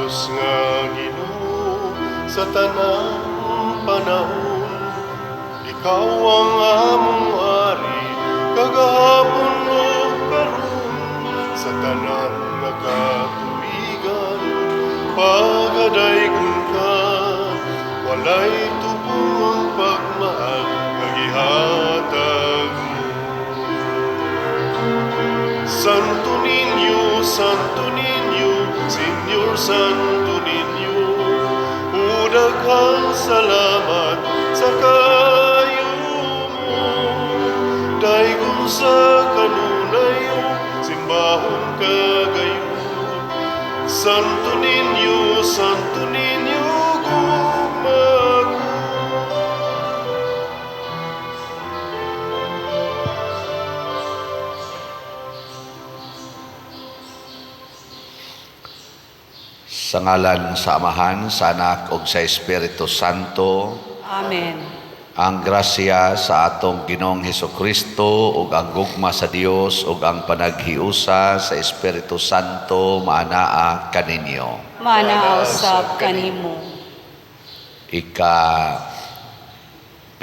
Dios nga Ginoo sa tanang panahon. Ikaw ang among hari kagahapon ug karon, sa tanan nga katuigan pagadaygon ka. Walay tupong ang pagmahal nga gihatag mo. Santo Niño, Santo Niño, Señor Santo Niño, daghang salamat sa kaayo mo. Daygon sa kanunay, simbahon ka gayud. Santo Niño, Santo Niño, gugma ko. Sa ngalan sa Amahan, sa Anak ug sa Espiritu Santo. Amen. Ang grasya sa atong Ginoong Hesukristo ug ang gugma sa Dios ug ang panaghiusa sa Espiritu Santo maanaa kaninyo. Maanaa usab kanimo. Ika-7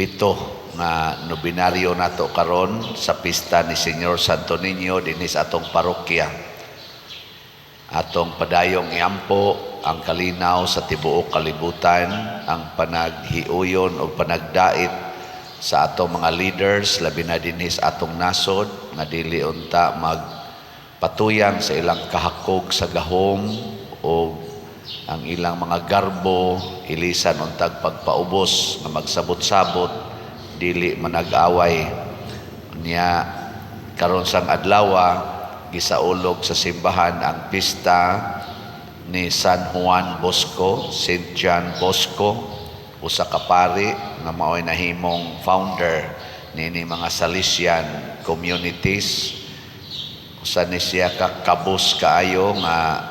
nga nobinaryo nato karon sa pista ni Señor Santo Niño dinhi sa atong parokya. Atong padayong iampo ang kalinaw sa tibuok kalibutan, ang panaghiuyon o panagdait sa atong mga leaders, labi na dinhi sa atong nasod, nga dili unta magpatuyang sa ilang kahakog sa gahom o ang ilang mga garbo, ilisan untag pagpaubos nga magsabot-sabot, dili manag-away. Nya karon sang adlawa gisaulog sa simbahan ang pista ni San Juan Bosco, Saint John Bosco, usa ka pari nga mao'y nahimong founder niini mga Salesian communities. Usa ni siya ka kabus kaayo nga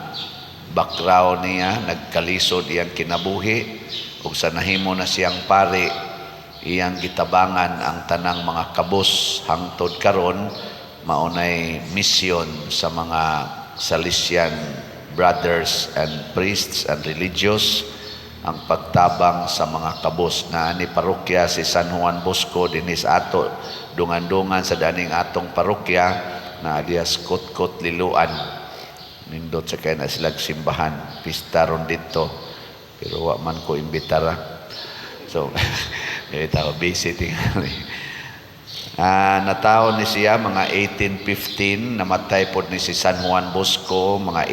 background niya, nagkalisod iyang kinabuhi, ug sa nahimo na siyang pari, iyang gitabangan ang tanang mga kabus hangtod karon. Maunay mission sa mga Salesian brothers and priests and religious ang pagtabang sa mga kabus. Na ni parokya si San Juan Bosco dinhi sa ato, dungan-dungan sa daning atong parokya na alias Kotkot Liloan. Nindot sa kay na silag simbahan, pista ron dito, pero wa man ko imbitara. So dili tao busy tingali. Natawo ni siya mga 1815, namatay pod ni si San Juan Bosco mga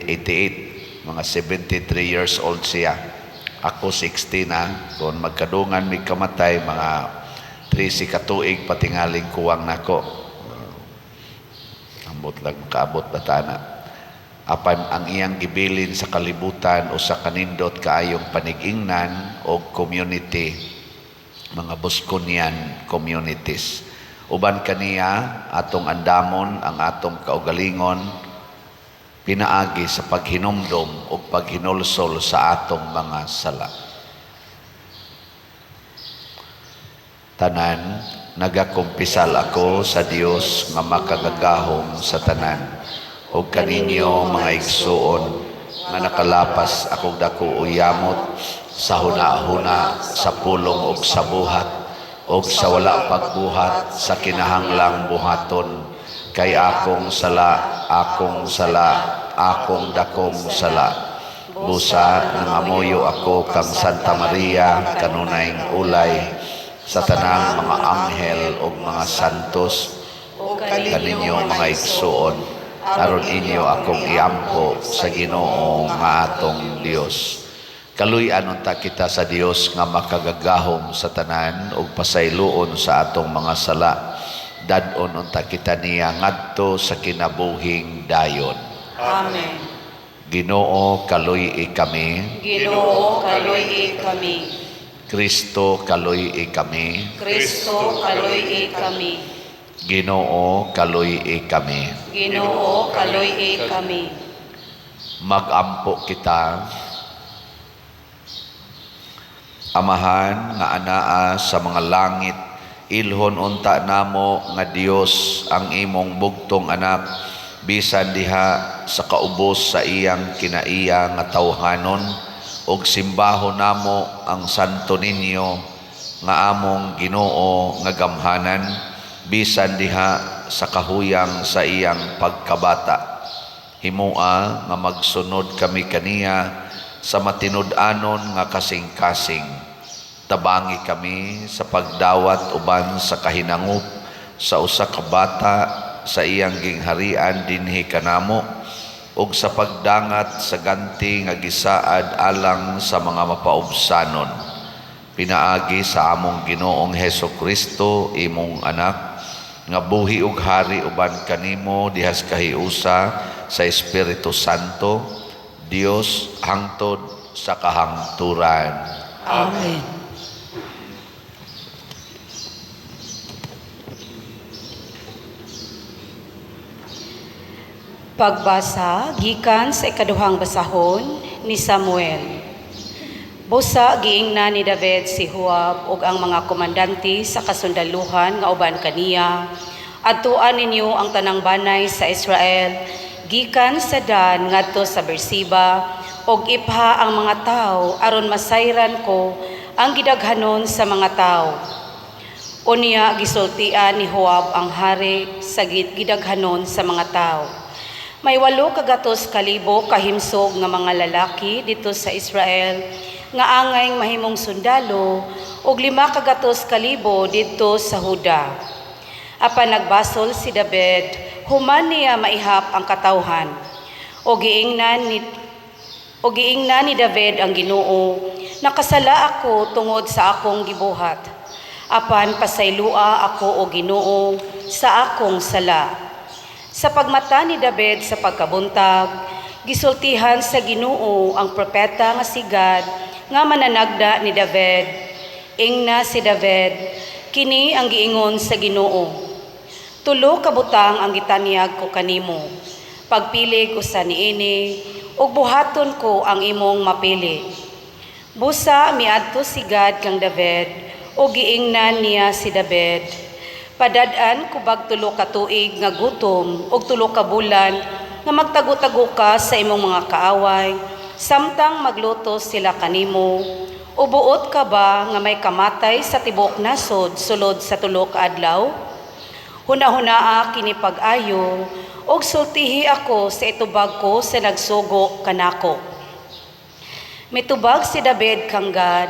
1888, mga 73 years old siya. Ako 60 na, kung magkadungan mi kamatay mga 13 ka tuig patingaling kuwang nako. Ambot lang makaabot bata na. Apan ang iyang gibilin sa kalibutan usa kanindot kaayong panigingnan og community, mga Bosconian communities. Uban kaniya atong andamon ang atong kaugalingon pinaagi sa paghinumdom ug paghinulsol sa atong mga sala. Tanan, nagakumpisal ako sa Dios nga makagagahom sa tanan ug kaninyo mga igsuon nga nakalapas akong dako uyamot sa huna-huna, sa pulong ug sa buhat, ug sa wala pagbuhat sa kinahanglang buhaton, kay akong sala, akong sala, akong dakong sala. Busa nangamuyo ako kang Santa Maria kanunayng ulay, sa tanang mga anghel ug mga santos, kaninyo mga igsuon, aron inyo akong iampo sa Ginoo nga atong Dios. Kaluy-an unta kita sa Dios nga makagagahom sa tanan ug pasayloon sa atong mga sala. Dad-on unta kita niya ngadto sa kinabuhing dayon. Amen. Ginoo, kaluy-i kami. Ginoo, kaluy-i kami. Kristo, kaluy-i kami. Kristo, kaluy-i kami. Ginoo, kaluy-i kami. Ginoo, kaluy-i kami. Magampo kita. Amahan nga anaa sa mga langit, ilhon unta namo nga Dios ang imong bugtong anak, bisan diha diha sa kaubos sa iyang kinaiya nga tawhanon ug simbahon namo ang Santo Niño nga among Ginoo nga gamhanan bisan diha sa kahuyang sa iyang pagkabata. Himua nga magsunod kami kaniya sa matinud-anon nga kasing-kasing. Tabangi kami sa pagdawat uban sa kahinangop sa usa ka bata sa iyang gingharian dinhi kanamo ug sa pagdangat sa ganti nga gisaad alang sa mga mapaubsanon. Pinaagi sa among Ginoong Heso Kristo, imong anak, nga buhi ug hari uban kanimo dihas kahiusa sa Espiritu Santo, Dios hangtod sa kahangturan. Amen. Pagbasa gikan sa ikaduhang basahon ni Samuel. Busa giingnan ni David si Joab ug ang mga komandante sa kasundaluhan nga uban kaniya, "Adtuan ninyo ang tanang banay sa Israel gikan sa Dan ngadto sa Beersheba ug ipha ang mga tawo aron masayran ko ang gidaghanon sa mga tawo." Unya gisultian ni Joab ang hari sa gidaghanon sa mga tawo. "May 800,000 kahimsog nga mga lalaki dito sa Israel nga angay mahimong sundalo ug 500,000 didto sa Huda." Apan nagbasol si David human niya maihap ang katawhan. O giingnan ni David ang Ginoo, "Nakasala ako tungod sa akong gibuhat. Apan pasaylua ako, o Ginoo, sa akong sala." Sa pagmata ni David sa pagkabuntag, gisultihan sa Ginoo ang propeta nga si Gad nga mananagda ni David. Ingna si David, "Kini ang giingon sa Ginoo: Tulo ka butang ang gitanyag ko kanimo. Pagpilig usa niini, ug buhaton ko ang imong mapili." Busa miadto si Gad kang David ug giingnan niya si David, "Padad-an ko bag 3 ka tuig nga gutom ug 3 ka bulan nga magtago-tago ka sa imong mga kaaway samtang maglutos sila kanimo? O buot ka ba nga may kamatay sa tibuok nasod sulod sa 3 ka adlaw? Hunahunaa kini pag-ayo ug sultihi ako sa itubag ko sa nagsugo kanako." Mitubag si David kang Gad,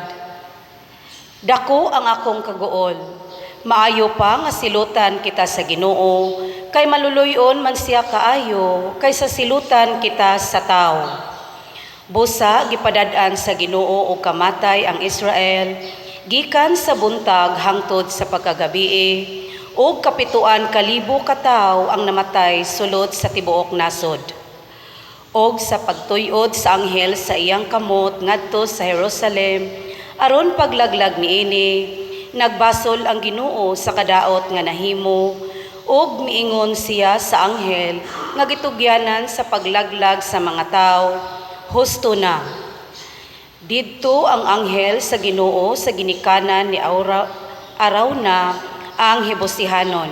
"Dako ang akong kaguol. Maayo pa nga silutan kita sa Ginoo, kay maluluy-on man siya kaayo kaysa silutan kita sa tawo." Busa gipadad-an sa Ginoo og kamatay ang Israel gikan sa buntag hangtod sa pagkagabii, ug 7,000 ka tawo ang namatay sulod sa tibuok nasod. Og sa pagtuyod sa anghel sa iyang kamot ngadto sa Jerusalem aron paglaglag niini, nagbasol ang Ginoo sa kadaot nga nahimo ug miingon siya sa anghel nga gitugyanan sa paglaglag sa mga tawo, "Husto na." Didto ang anghel sa Ginoo sa ginikanan ni Arauna ang Jebusihanon.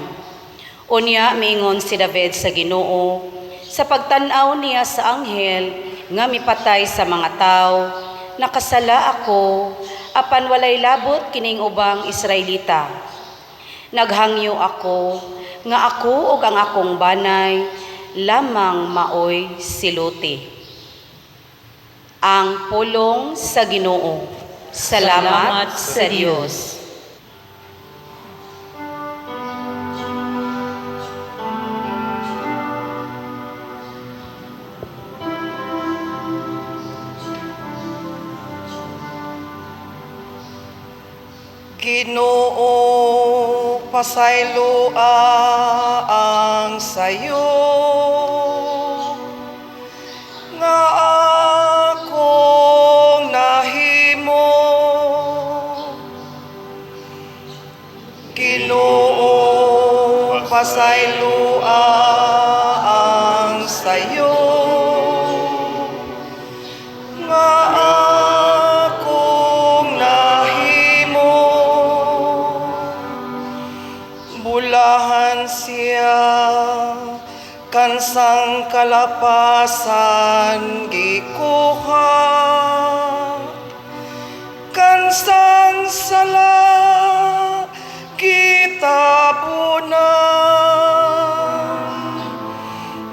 Unya miingon si David sa Ginoo sa pagtan-aw niya sa anghel nga mipatay sa mga tawo, "Nakasala ako, apan walay labot kining ubang Israelita. Naghangyo ako nga ako ug ang akong banay lamang maoy siluti." Ang pulong sa Ginoo. Salamat sa Dios. Ginoo, pasayloa ang sayo nga akong nahimo. Ginoo, pasayloa ang sayo nga akong nahimo. Bulahan siya kanang Bisan sang kalapasan gikuha, kansang sala gitabunan.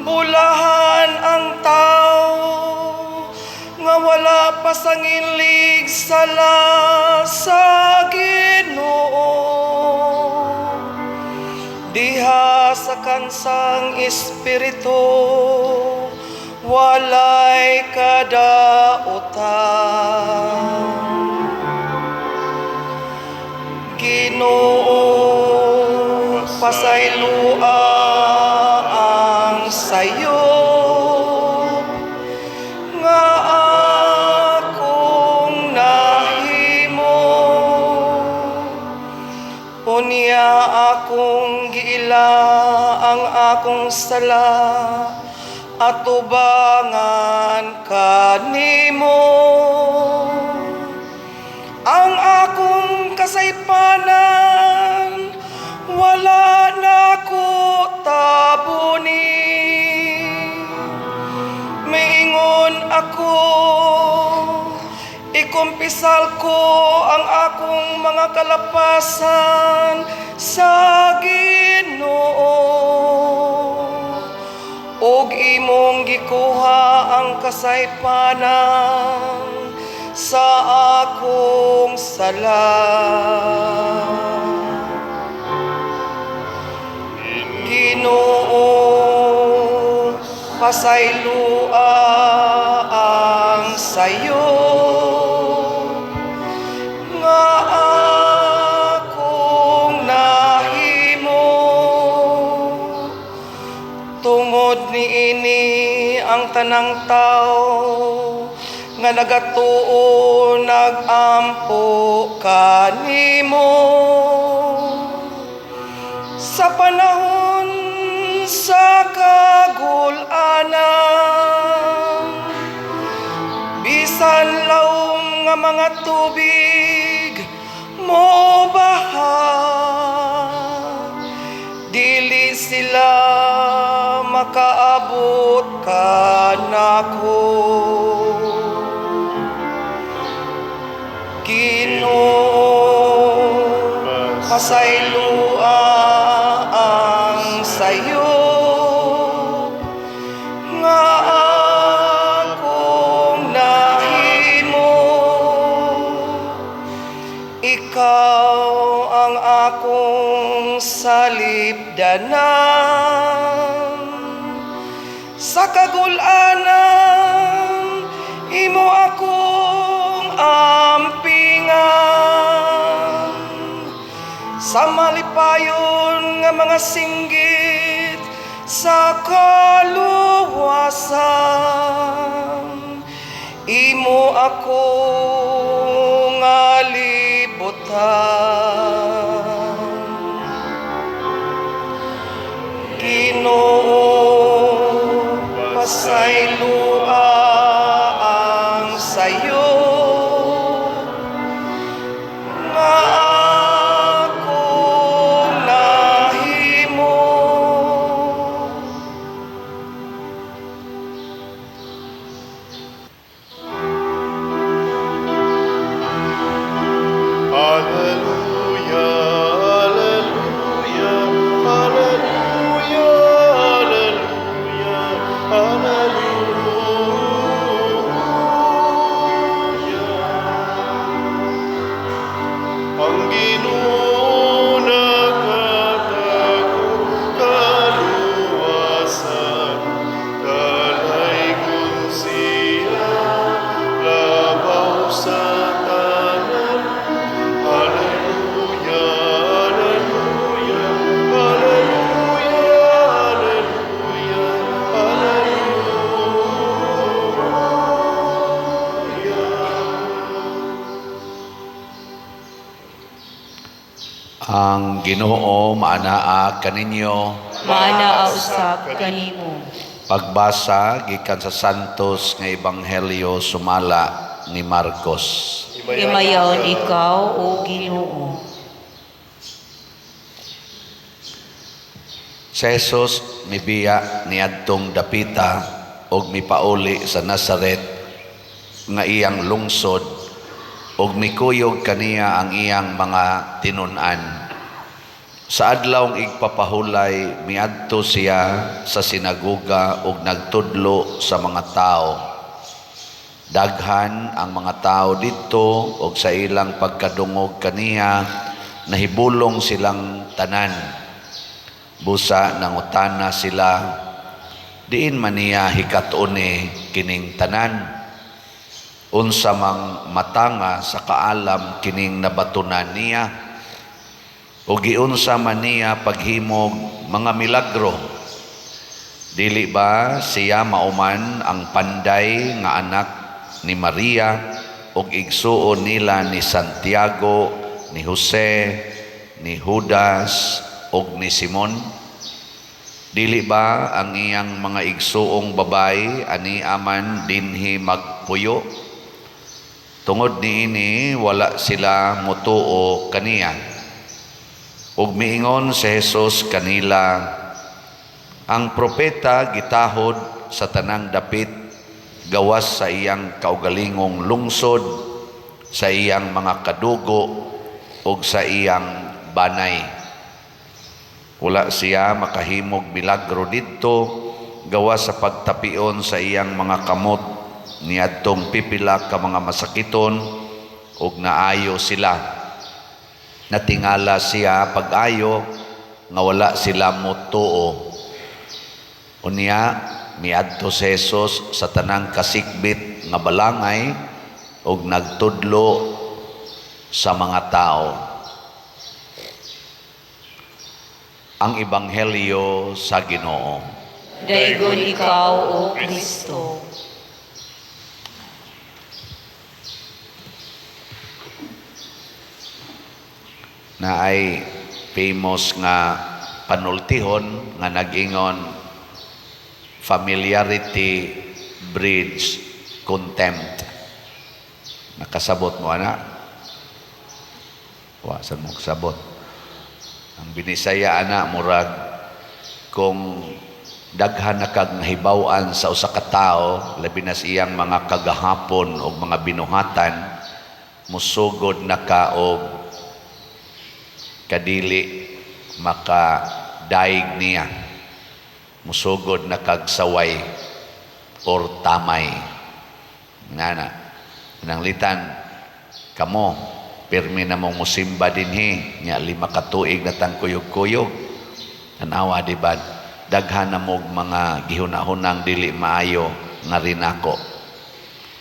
Bulahan ang tao nga wala pasanginlig sala sa Ginoo. Diha sa kansang espiritu walay kadautan. Ginoo, pasaylua ang sayop nga akong nahimo. Unya akong giila ang akong sala, atubangan kanimo. Ang akong kasaypanan wala na ko tabuni. Miingon ako, ikumpisal ko ang akong mga kalapasan sa Ginoo. Og imong gikuha ang kasaypanan sa akong sala. Ginoo, pasaylua ang sayop nga akong nahimo. Tungod niini ang tanang tao nga nagatuo nagampo kanimo. Sa panahon sa kagul-anan, bisan lawom nga mga tubig mo baha, dili sila makaabot kanako. Ginoo, pasaylua ang sayop nga akong nahimo. Ikaw ang akong salipdanan sa kagul-anan, imo akong ampingan. Sa malipayon nga mga singgit sa kaluwasan, imo akong libutan. Ginoo, pasaylua ang sayop nga akong nahimo. Alleluia, alleluia, alleluia, alleluia, alleluia. Ang Ginoo naghatag kaluwasan, dalaygon siya labaw sa tanan. Alleluia, alleluia, alleluia, alleluia, alleluia. Ang Ginoo maanaa kaninyo. Maanaa usab kanimo. Pagbasa gikan sa Santos nga Ebanghelyo sumala ni Marcos. Himayaon ikaw, O Ginoo. Si Jesus mibiya niadtong dapita og mipauli sa Nazaret nga iyang lungsod og mikuyog kaniya ang iyang mga tinun-an. Sa adlawng igpapahulay, miadto siya sa sinagoga ug nagtudlo sa mga tao. Daghan ang mga tao didto ug sa ilang pagkadungog kaniya, nahibulong silang tanan. Busa nangutana sila, "Diin man niya hikat-oni kining tanan? Unsa mang matanga sa kaalam kining nabatunan niya? O giunsa man niya paghimog mga milagro? Dili ba siya mauman ang panday nga anak ni Maria ug igsuon nila ni Santiago, ni Jose, ni Judas ug ni Simon? Dili ba ang iyang mga igsuong babayi ani aman dinhi magpuyo?" Tungod niini, wala sila motuo kaniya. Ug miingon si Jesus kanila, "Ang propeta gitahod sa tanang dapit gawas sa iyang kaugalingong lungsod, sa iyang mga kadugo ug sa iyang banay." Wala siya makahimog milagro didto gawas sa pagtapion sa iyang mga kamot niadtong pipila ka mga masakiton ug naayo sila. Natingala siya pag-ayo nga wala sila motuo. Unya miadto si Jesus sa tanang kasikbit nga balangay ug nagtudlo sa mga tao. Ang Ebanghelyo sa Ginoo. Daygon ikaw, O Kristo. Naay famous nga panultihon nga nag-ingon, "Familiarity breeds contempt." Nakasabot mo ana? Wa sad mo kasabot. Ang Binisaya ana, murag kung daghan na kag nahibaw-an sa usa ka tawo, labi na sa iyang mga kagahapon o mga binuhatan, musugod na ka og kadili makadaig niya, musugod na kag saway or tamay ngana. Nanglitan kamo, pirmi na mong musimba dinhi nya, 5 ka tuig na tang kuyog-kuyog. Tanawa, di ba, daghan na mog mga gihunahunang dili maayo nga rinako,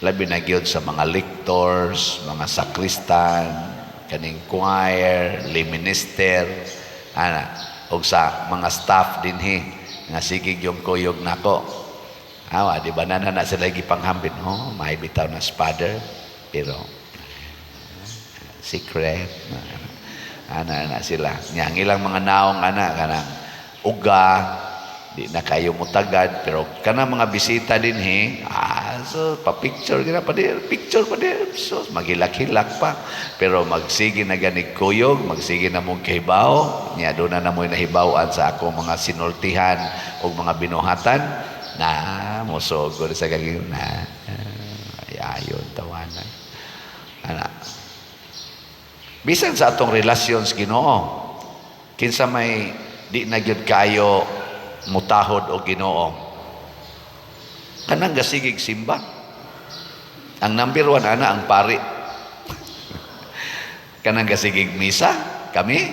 labi na gyud sa mga lectors, mga sakristan, kaning choir, lay minister, ana, ug sa mga staff dinhi nga sige yung kuyog nako. Awa, di ba na na sila gipanghambin, "Oh, may bitaw na father, pero secret." Ana na sila. Nya ang ilang mga naong ana, kanang uga, di na kayo mutagad, pero kana mga bisita dinhi, so pa-picture gina pa dir, picture pa dir, so maghilak-hilak pa. Pero magsige na ganig kuyog, magsige na mong kahibaw, nya doon na namoy nahibawan sa akong mga sinultihan o mga binuhatan, na mosugod sa gagawin na ay ayon tawanan. Ana. Bisan sa atong relasyon sa Ginoo, kinsa may di na gyud kayo mutahod o Ginoo? Kanang gasigig simba. Ang number one ana, ang pari. Kanang gasigig misa, kami.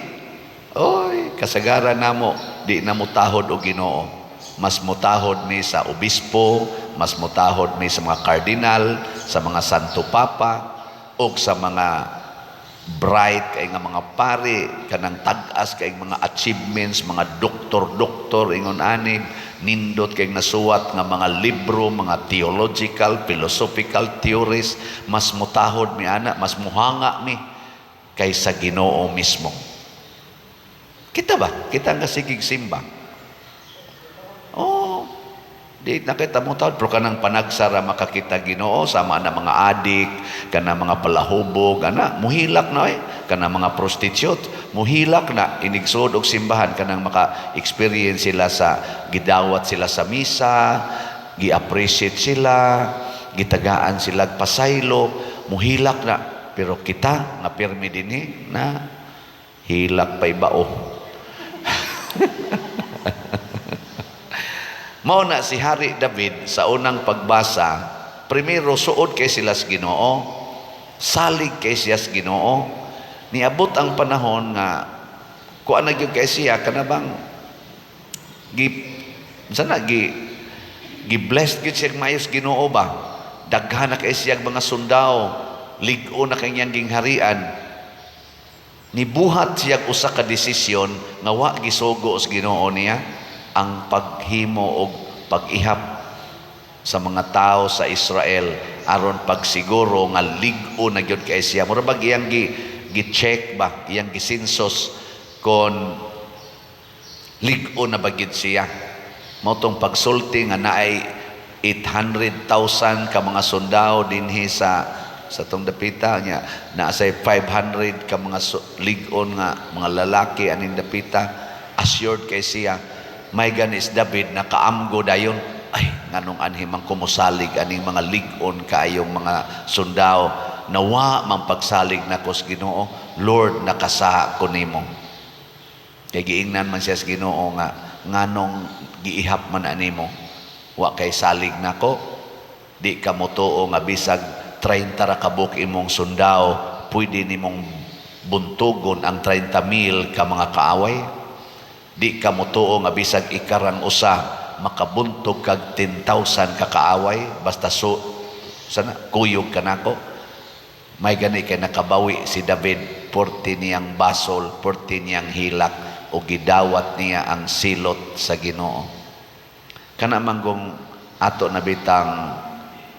Oy, kasagaran namo di na mutahod o Ginoo. Mas mutahod mi sa obispo, mas mutahod mi sa mga kardinal, sa mga santo papa, o sa mga bright kay nga mga pari, kanang tag-as kay mga achievements, mga doktor-doktor ingon ani, nindot kay nasuwat nga mga libro, mga theological, philosophical theories. Mas mutahod mi ana, mas muhanga mi kaysa Ginoo mismo. Kita ba? Kita nga sigig simba. Oh, di na kita mo tawad, pero kanang panagsara makakita Ginoo, sama na mga adik, kanang mga palahubog, ana, muhilak na eh. Kanang mga prostitute muhilak na inigsuod og simbahan, kanang maka-experience sila sa gidawat sila sa misa, gi-appreciate sila, gitagaan sila pasaylo, muhilak na. Pero kita nga pirmi dinhi na hilak pa ibao. Mao na si Hari David sa unang pagbasa, primero suod kay sila sa Ginoo, salig kay siya sa Ginoo. Niabot ang panahon nga kuan na gyud kay siya, kana bang gi sana gi gi-blessed gyud siya maayos Ginoo ba. Daghan na kay siya mga sundao, lig-o na kay niyang gingharian. Nibuhat siya usa ka desisyon nga wa gisugo sa Ginoo niya, ang paghimo og pag-ihap sa mga tao sa Israel aron pagsiguro nga lig-o na gyud kay siya. Mura bag iyang gi gi-check ba, iyang gi-census kon lig-o na ba gyud siya. Mao tong pagsulti nga naay 800,000 ka mga sundao dinhi sa tong dapita niya, naa say 500 ka mga lig-on nga mga lalaki aning dapita, assured kay siya. May ganis David nakaamgo dayon, ay, nganong anhi man kumusalig aning mga lig-on kaayong mga sundao, nawa man pagsalig nako sa Ginoo. Lord, nakasaha ko nimo. Kay giingnan man siya sa Ginoo nga nganong giihap man animo, wa kay salig nako, di ka motuo nga bisag 30 ra kabuk imong sundao pwede nimong buntugon ang 30,000 ka mga kaaway. Di ka motuo nga bisag ikarang usa makabuntog kag 10,000 ka kaaway basta so sana kuyog ka nako. May gani kay nakabawi si David, porti niyang basol, porti niyang hilak, o gidawat niya ang silot sa Ginoo. Kana manggong ato na bitang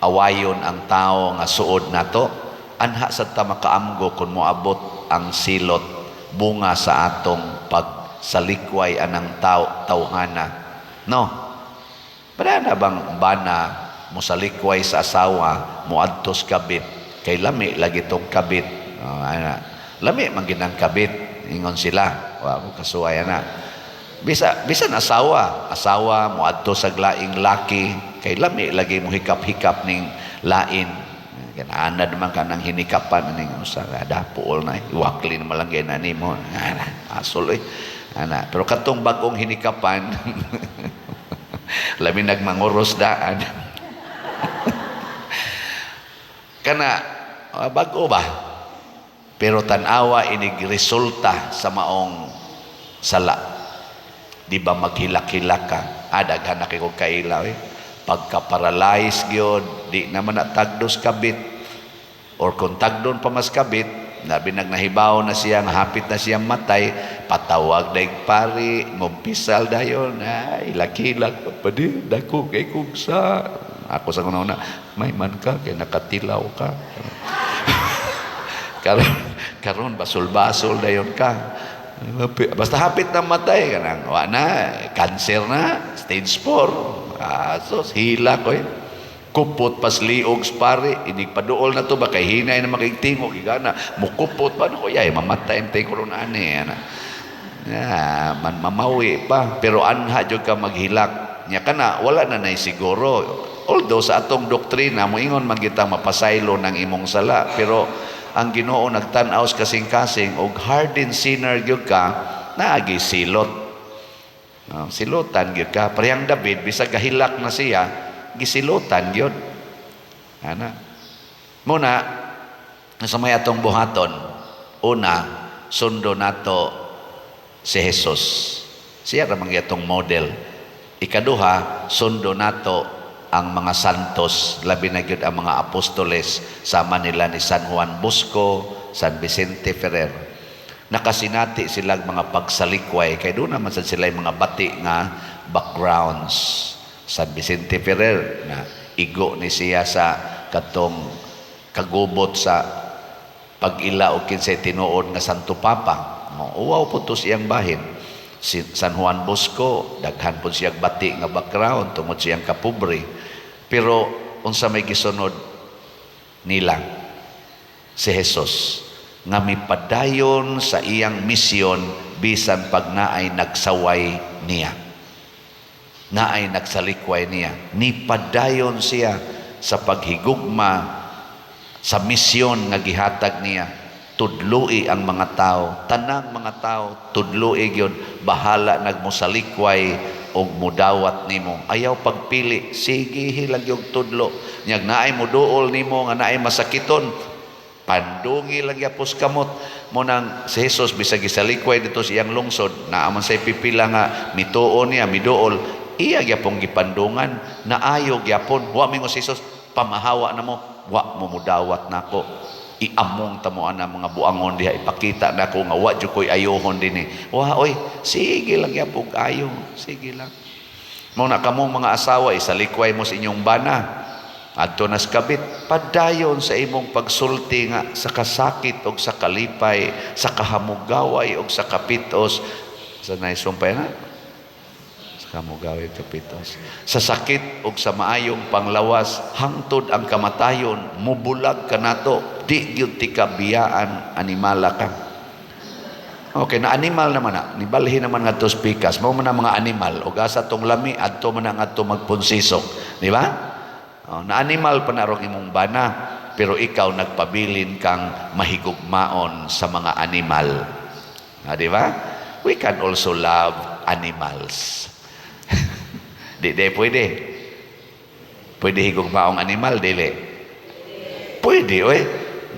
awayon ang tao nga suod nato, anha sad ta makaamgo kung moabot ang silot bunga sa atong pagsalikway anang tao tawhana. No? Para na bang bana mosalikway sa asawa, moadtos kabit, kay lami lagi tong kabit. Oh, ana. Lami man ginang kabit, ingon sila. Wa ko kasuway ana. Bisa bisan asawa, asawa moadto sa laing laki, kay lami lagi mo hikap-hikap ning lain. Ganaanad man ka nang hinikapan ning usa ka dapuol na iwakli na malang na nimo. Ana, asol eh. Ana, pero katong bag-ong hinikapan labi nagmanguros daan. Kana bag-o ba? Pero tan-awa inig resulta sa maong sala. Di ba maghilak-hilak ka? Ah, daghan na kay kog kaila eh. Pagka-paralyze gyud, di naman na tagdos kabit. Or kung tagdon pa mas kabit, nabi nagnahibaw na siya, nga hapit na siya matay, patawag daig pari, ngumpisal dayon, ay, hilak-hilak pa di, dako kay kugsa. Ako sa una, may man ka, kay nakatilaw ka. Karon, karon basol-basol dayon ka. Basta hapit na matay kanang wa na, cancer na, stage 4. Asos hila ko eh. Kupot pas liog sa pare, inig paduol na to ba kay hinay na makigtingog igana, mukupot pa no kuya, mamatay ang tingko ron ani ana. Ya, man mamawi pa, pero anha jud ka maghilak. Nya kana wala na nay siguro. Although sa atong doktrina moingon man kita mapasaylo ng imong sala, pero ang Ginoo nagtan-aw sa kasing-kasing og hardened sinner gyud ka, naagi silot. Silotan gyud ka. Parehang David, bisag gahilak na siya, gisilotan gyud. Ana. Muna sa may atong buhaton, una, sundo nato si Jesus. Siya ra man atong model. Ikaduha, sundo nato ang mga santos, labi na gyud ang mga apostoles, sama nila ni San Juan Bosco, San Vicente Ferrer. Nakasinati silang mga pagsalikway, kay doon naman sad sila yung mga bati nga backgrounds. San Vicente Ferrer, na igo ni siya sa katong kagubot sa pag-ila o kinsay tinuod nga Santo Papa. No, uwaw po to siyang bahin. Si San Juan Bosco, daghan po siyang bati nga background tungod siyang kapobre. Pero unsa may gisunod nila? Si Jesus. Nga mipadayon sa iyang misyon bisan pag naay nagsaway niya. Naay nagsalikway niya. Nipadayon siya sa paghigugma sa misyon nga gihatag niya. Tudloi ang mga tao, tanang mga tao, tudloi gyud, bahala nagmosalikway og mudawat nimo. Ayaw pagpili, sige hilag yung tudlo. Nyag naay muduol nimo nga naay masakiton, pandungi lang yapos kamot mo. Nang si Jesus, bisag gisalikway dito sa iyang lungsod, naa man say pipila nga mituo niya, miduol, iya gyapong gipandungan, naayo gyapon. Wa mingon si Jesus, "Pamahawa na mo, wa mo mudawat nako, iamong tamo ana mga buangon diha, ipakita nako nga wa jud ko'y ayohon dinhi." Wa oy, sige lang gyapon ayo, sige lang. Mao na kamong mga asawa, isalikway mo sa inyong bana adto nas kabit, padayon sa imong pagsulti nga sa kasakit og sa kalipay, sa kahamugaway og sa kapitos, sa naisumpay na sa kamugaway, kapitos, sa sakit og sa maayong panglawas, hangtod ang kamatayon mubulag kanato, di gyud ti kabiyaan. Animala ka. Okay, na animal naman na. Nibalhin naman ngadto sa pikas. Mao man ang mga animal. Og asa tong lami, adto man ang adto magpunsisok. Di ba? Oh, na animal pa na rong imong bana, pero ikaw nagpabilin kang mahigugmaon sa mga animal. Ah, di ba? We can also love animals. Di, di pwede. Pwede higugmaong animal, dili. Pwede, oy.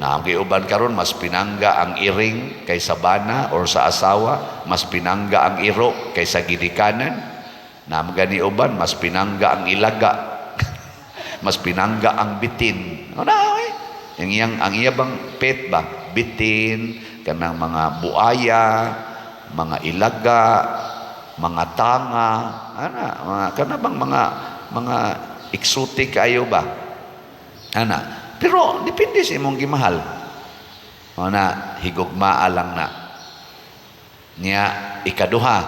Naagi uban karon, mas pinangga ang iring kaysa bana or sa asawa, mas pinangga ang iro kaysa ginikanan. Naa gani uban, mas pinangga ang ilaga. Mas pinangga ang bitin. Ano na, oy? Ang iyang ang iya bang pet ba? Bitin, kanang mga buaya, mga ilaga, mga tanga, ana, mga kana bang mga exotic ayo ba? Ana. Pero depende sa imong gimahal. O na, higugmaa lang na. Niya, ikaduha,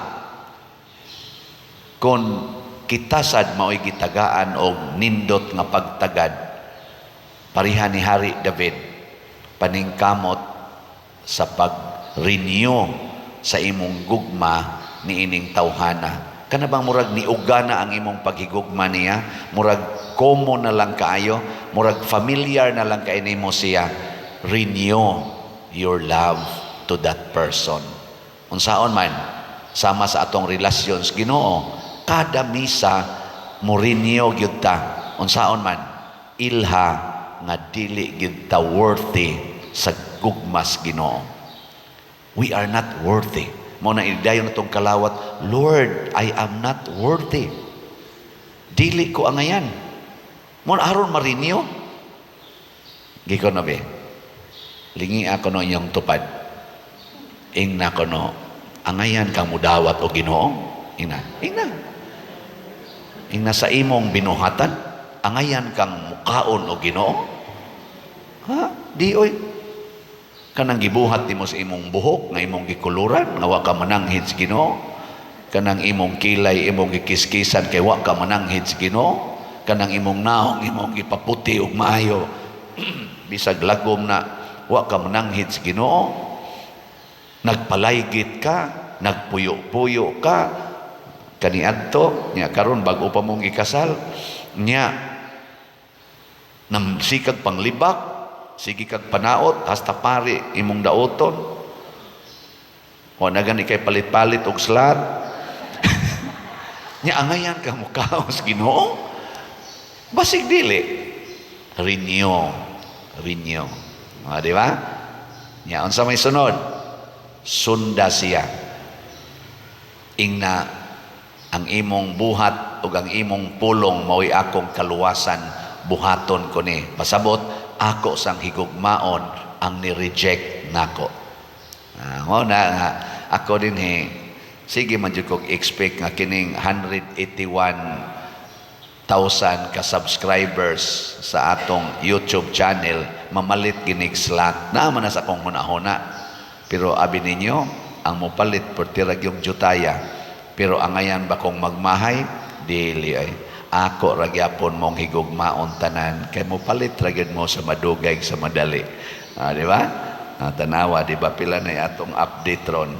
kung kita sad mao'y gitagaan og nindot nga pagtagad, pareha ni Hari David, paningkamot sa pag-renew sa imong gugma niining tawhana. Kana bang murag niuga na ang imong paghigugma niya, murag common na lang kaayo, murag familiar na lang kay nimo siya, renew your love to that person. Unsaon man, sama sa atong relasyon sa Ginoo, kada misa mo renew gyud ta. Unsaon man, ilha nga dili gyud ta worthy sa gugmas Ginoo. We are not worthy. Mao na idayon natong kalawat, "Lord, I am not worthy. Dili ko angayan." Mao na aron ma-renew. Giko na be. Lingi ako no inyong tupad. Ingna ko no, angayan kang mudawat o Ginoo. Ingna, ingna. Ingna sa imong binuhatan, angayan kang mukaon o Ginoo. Ha? Di oy. Kanang gibuhat nimo sa imong buhok nga imong gikuluran nga wa ka mananghid sa Ginoo. Kanang imong kilay imong gikiskisan kay wa ka mananghid sa Ginoo. Kanang imong naong imong gipaputi og maayo bisag lagom na, wa ka mananghid sa Ginoo. Nagpalaygit ka, nagpuyo-puyo ka kaniadto nya karon bag-o pa mong gikasal nya, namsikag panglibak, sige kag panaot hasta pari imong daoton, wa na gani kay palit-palit og slat nya, angayan ka mukaon sa Ginoo? Basig dili. Renew, renew. Ah, di ba? Nya unsa may sunod? Sunda siya. Ingna, "Ang imong buhat ug ang imong pulong mao'y akong kaluwasan, buhaton ko ni." Pasabot, ako sang higugmaon ang ni-reject nako. Ah, mo na nga ako din he, sige man jud kog expect nga kining 181,000 ka subscribers sa atong YouTube channel mamalit ginig slot na man na sa akong hunahuna. Pero abi ninyo, ang mopalit perti ra gyung jutaya. Pero angayan ba kong magmahay? Dili ay. Ako ra gyapon mong higugmaon tanan kay mopalit ra gyud mo sa madugay sa madali. Ah, di ba? Ah, tanawa, di ba pila na atong update ron?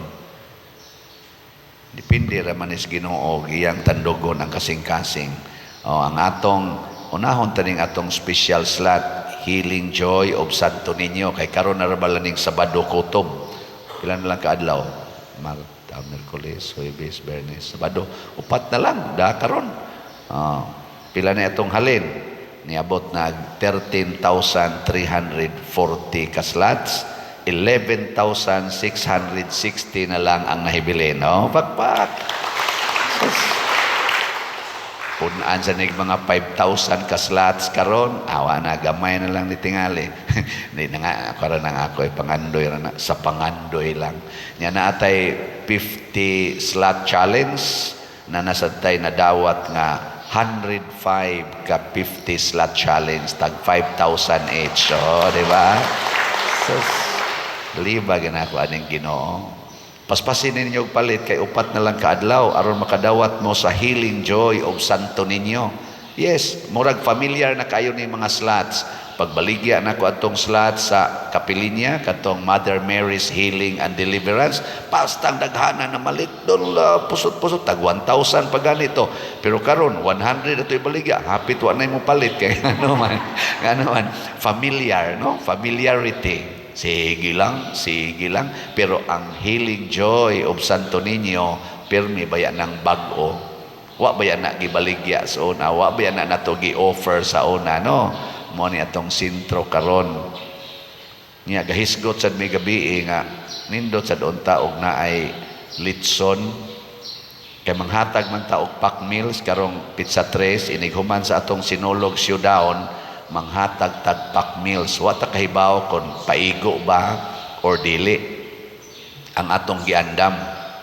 Depende ra man is Ginoo iyang tandugon ang kasing-kasing. Oh, ang atong unahon taning atong special slot, Healing Joy of Santo Niño, kay karon na ra bala ning Sabado kutob. Pila na lang kaadlaw? Marta, Miyerkules, Huwebes, Biyernes, Sabado. Upat na lang da karon. Oh, pila na atong halin? Niabot na 13,340 ka slots. 11,660 na lang ang nahibilin. No? Pakpak! Sus. Punaan sa nig mga 5,000 ka slots karon, awa na, gamay na lang ni tingali. Hindi na nga, karon ang ako ay pangandoy ra na, sa pangandoy lang. Nya na atay 50 slot challenge na nasa tay nadawat nga 105 ka 50 slot challenge, tag 5,000 each. Oh, di ba? Sus, liba ginako aning Ginoo. Paspasin ninyo og palit kay upat na lang kaadlaw aron makadawat mo sa Healing Joy of Santo Niño. Yes, murag familiar na kayo ni mga slots. Pagbaligya na ko atong slots sa Kapilinya, katong Mother Mary's Healing and Deliverance, pastang daghana na malit doon la pusot-pusot tag 1,000 pa ganito. Pero karon 100 ato ibaligya, hapit wa na mo palit kay ano man familiar, no? Familiarity. Sige lang, sige lang. Pero ang Healing Joy of Santo Niño, pirmi baya ng bag-o. Wa baya na gibaligya sa una, wa baya na nato gi-offer sa una, no? Mo ni atong sentro karon. Nya gahisgot sad mi gabi nga nindot sad unta og naay litson kay manghatag man ta og pack meals karong petsa 3 inig human sa atong Sinulog Showdown, manghatag tag pack meals. Wa ta kahibaw kon paigo ba or dili ang atong giandam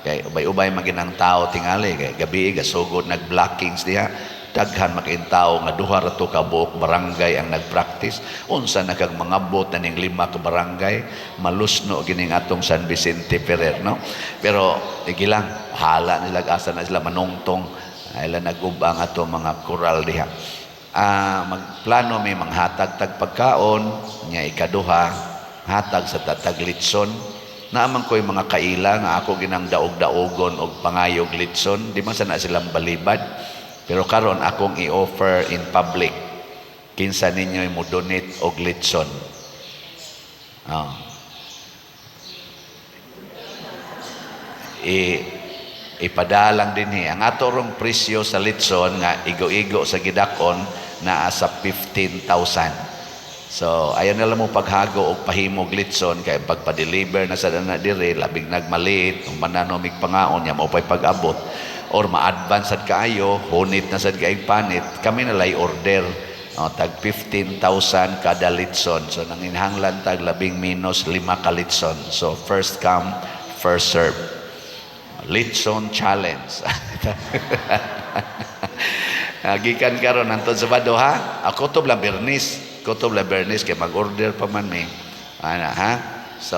kay ubay-ubay maginang tao tingali kay gabi gasugod nag-blockings diha, daghan makain tao nga duha ra to ka buok barangay ang nagpractice. Unsa na kag mangabot na ning lima ka barangay, malusno gining atong San Vicente Ferrer, no? Pero sige lang, hala nila, asa na sila manungtong, ay nagubang atong mga koral diha. Ah, magplano may manghatag tag pagkaon nya, ikaduha hatag sa tatag litson. Naaman ko'y mga kaila nga ako ginang daog-daogon og pangayog litson, di man sana silang balibad. Pero karon akong i-offer in public, kinsa ninyo mo donate og litson. Oh. Ipadalang dinhi ang ato rong presyo sa litson nga igo-igo sa gidakon naa sa 15,000. So, ayaw na lang mo paghago og pahimog litson kay pagpa-deliver na sa dana diri, labing nagmaliit, kung manano mig pangaon nya mo pay pag-abot or ma-advance sad kaayo, hunit na sad kaayong panit, kami na lay order. Oh, tag 15,000 kada litson. So, nanginhanglan tag labing minus lima ka litson. So, first come, first serve. Litson challenge. Ah, gikan karon hantod Sabado ha. Ako to la Bernis. Kutob la Bernis kay mag-order pa man mi. Ana ha. So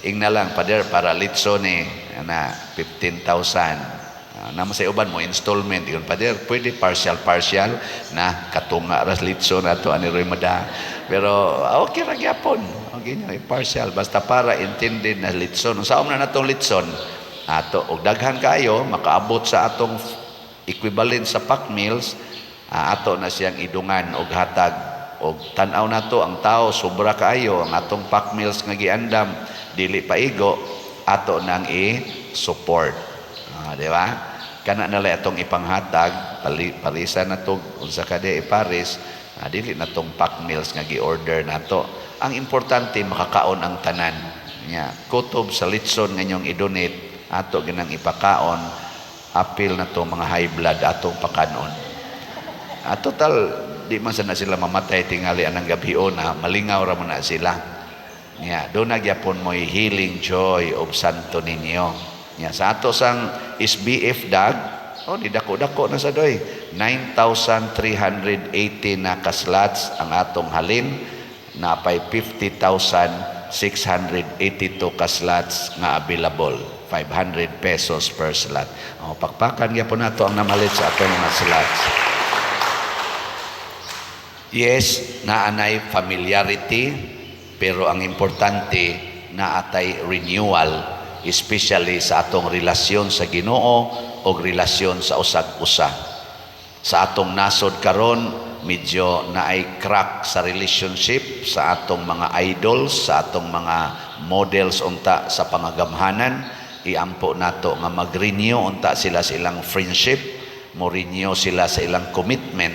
ingna lang pader para litson ni ana 15,000. Ah, naman sa uban mo installment yun pader, pwede partial partial na katunga ras litson ato ani roy mada, pero ah, okay ra gyapon, okay nyo partial basta para intended na litson. Unsa na natong litson ato og daghan kayo makaabot sa atong equivalent sa pack meals, ah, ato na siyang idungan og hatag og tan-aw nato ang tao sobra kaayo ang atong pack meals nga giandam dili paigo, ato nang i-support. Ah, di ba? Kana na lang atong ipanghatag, parisa na to unsa ka di iparis, ah, dili na tong pack meals nga gi-order nato. Ang importante makakaon ang tanan. Nya, kutob sa litson nga inyong i-donate, ato ginang ipakaon, apil na to mga high blood atong pakanon. Ah, total, di man sana sila mamatay tingali anang gabi na malingaw ra man na sila. Nya, do na gyapon mo'y Healing Joy of Santo Niño. Nya, sa ato sang SBF dag, oh, di dako-dako na sa doy. 9,380 na ka-slots ang atong halin, napay 50,682 ka-slots nga available. 500 pesos per slot. Oh, pakpakan gyapon nato ang namalit sa atong mga slots. Yes, naanay familiarity. Pero ang importante, naatay renewal, especially sa atong relasyon sa Ginoo o relasyon sa usag-usa. Sa atong nasod karon, medyo naay crack sa relationship sa atong mga idols, sa atong mga models unta sa pangagamhanan. Iampo nato nga mag-renew unta sila sa ilang friendship, mo renew sila sa ilang commitment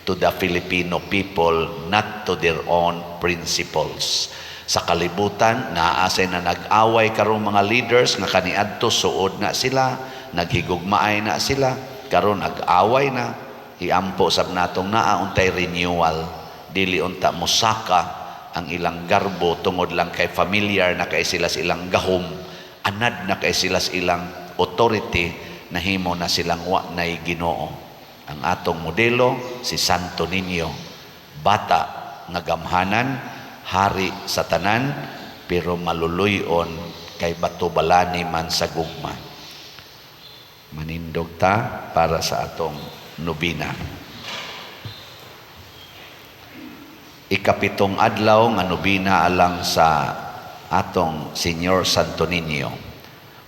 to the Filipino people, not to their own principles. Sa kalibutan, naa say na nag-away karong mga leaders nga kaniadto suod na sila, naghigugmaay na sila, karon nag-away na. Iampo sab natong naa untay renewal, dili unta mosaka ang ilang garbo tungod lang kay familiar na kay sila sa ilang gahom, anad na kay sila sa ilang authority, nahimo na silang wa nay Ginoo. Ang atong modelo si Santo Niño, bata nga gamhanan, hari sa tanan, pero maluluyon kay batubalani man sa gugma. Manindog ta para sa atong nobina. Ikapitong adlaw nga nobina alang sa atong Señor Santo Niño.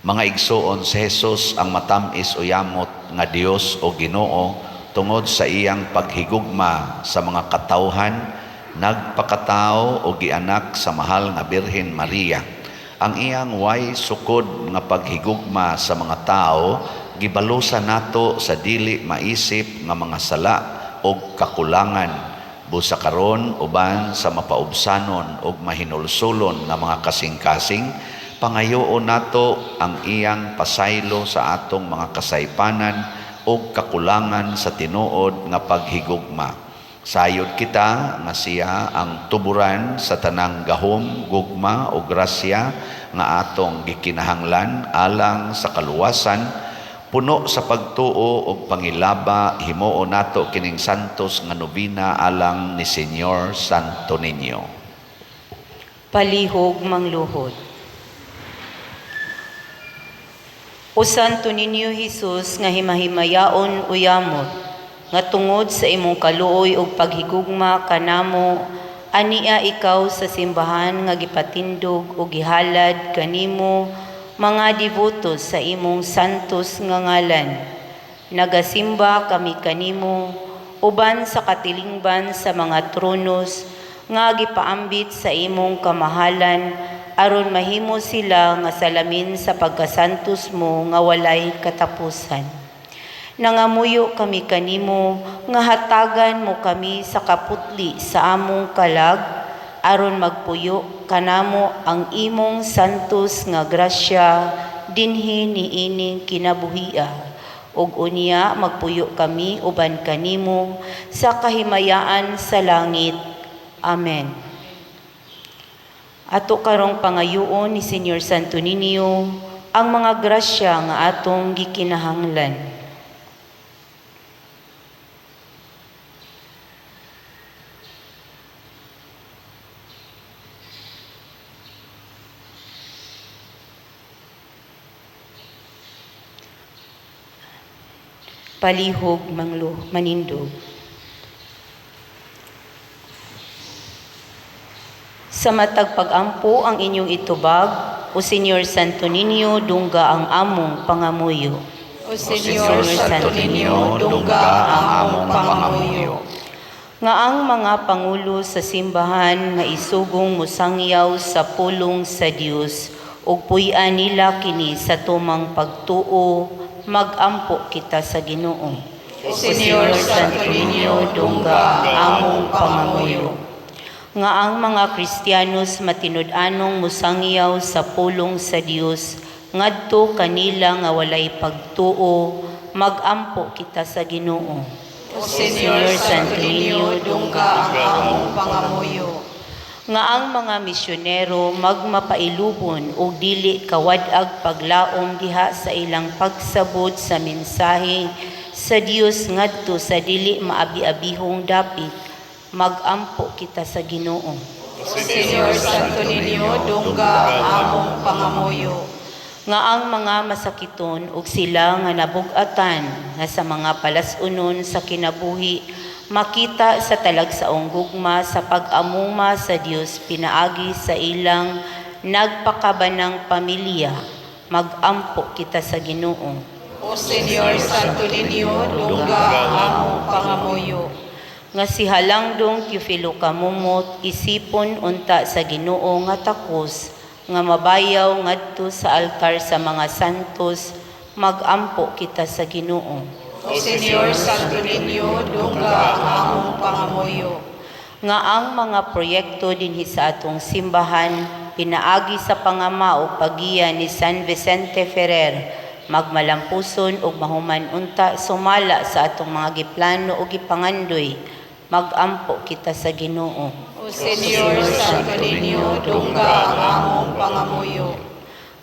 Mga igsuon, si Jesus ang matamis o yamot nga Dios o Ginoo, tungod sa iyang paghigugma sa mga katawhan, nagpakatao o gianak sa mahal nga Birhen Maria. Ang iyang way sukod nga paghigugma sa mga tao gibalusan nato sa dili maisip nga mga sala og kakulangan. Busa karon, uban sa mapaubsanon og mahinulsulon nga mga kasing-kasing, pangayoon nato ang iyang pasaylo sa atong mga kasaypanan og kakulangan sa tinuod nga paghigugma. Sayod kita nga siya ang tuburan sa tanang gahom, gugma o grasya nga atong gikinahanglan alang sa kaluwasan. Puno sa pagtuo og pangilaba, himuon nato kining santos nga nobina alang ni Señor Santo Niño. Palihog mangluhod. O Santo Niño Jesus nga himahimayaon uyamot, nga tungod sa imong kaluoy ug paghigugma kanamo, ania ikaw sa simbahan nga gipatindog ug gihalad kanimo mga deboto sa imong santos nga ngalan. Nagasimba kami kanimo uban sa katilingban sa mga tronos nga gipaambit sa imong kamahalan, aron mahimo sila nga salamin sa pagkasantos mo nga walay katapusan. Nangamuyo kami kanimo nga hatagan mo kami sa kaputli sa among kalag, aron magpuyo kanamo ang imong santos nga grasya dinhi niining kinabuhia. Ug unya magpuyo kami uban kanimo sa kahimayaan sa langit. Amen. Ato karong pangayoon ni Señor Santo Niño ang mga grasya nga atong gikinahanglan. Palihog manglo manindog. Sa matag pag-ampo ang inyong itubag, O Señor Santo Niño, dungga ang among pangamuyo. O Señor Santo Niño, dungga ang among pangamuyo. Nga ang mga pangulo sa simbahan nga isugong musangyaw sa pulong sa Dios ug puy-an nila kini sa tumang pagtuo, magampo kita sa Ginoo. O Señor Santo Niño, dungga ang among pangamuyo. Nga ang mga Kristiyanos matinud-anong musangyaw sa pulong sa Dios ngadto kanila nga walay pagtuo, magampo kita sa Ginoo. O Señor Santo Niño, dungga ang among pangamuyo. Nga ang mga misyonero magmapailubon og dili kawad-ag paglaom diha sa ilang pagsabot sa mensahe sa Dios ngadto sa dili maabi-abihong dapit, magampo kita sa Ginoo. O Señor Santo Niño, dungga ang among pangamuyo. Nga ang mga masakiton ug sila nga nabug-atan nga sa mga palas-unon sa kinabuhi Makita sa talagsaong gugma sa pag-amuma sa Dios pinaagi sa ilang nagpakabanang pamilya. Magampo kita sa Ginoo. O Señor Santo Niño, dungga ang among pangamuyo. Nga si Halangdong Teofilo Camomot isipon unta sa Ginoo nga takos nga mabayaw ngadto sa altar sa mga santos. Magampo kita sa Ginoo. O Señor Santo Niño, dungga ang among pangamuyo. Nga ang mga proyekto dinhi sa atong simbahan pinaagi sa pangama o pagiya ni San Vicente Ferrer magmalampuson ug mahuman unta sumala sa atong mga giplano ug gipangandoy. Magampo kita sa Ginoo. O Señor Santo Niño, dungga ang among pangamuyo.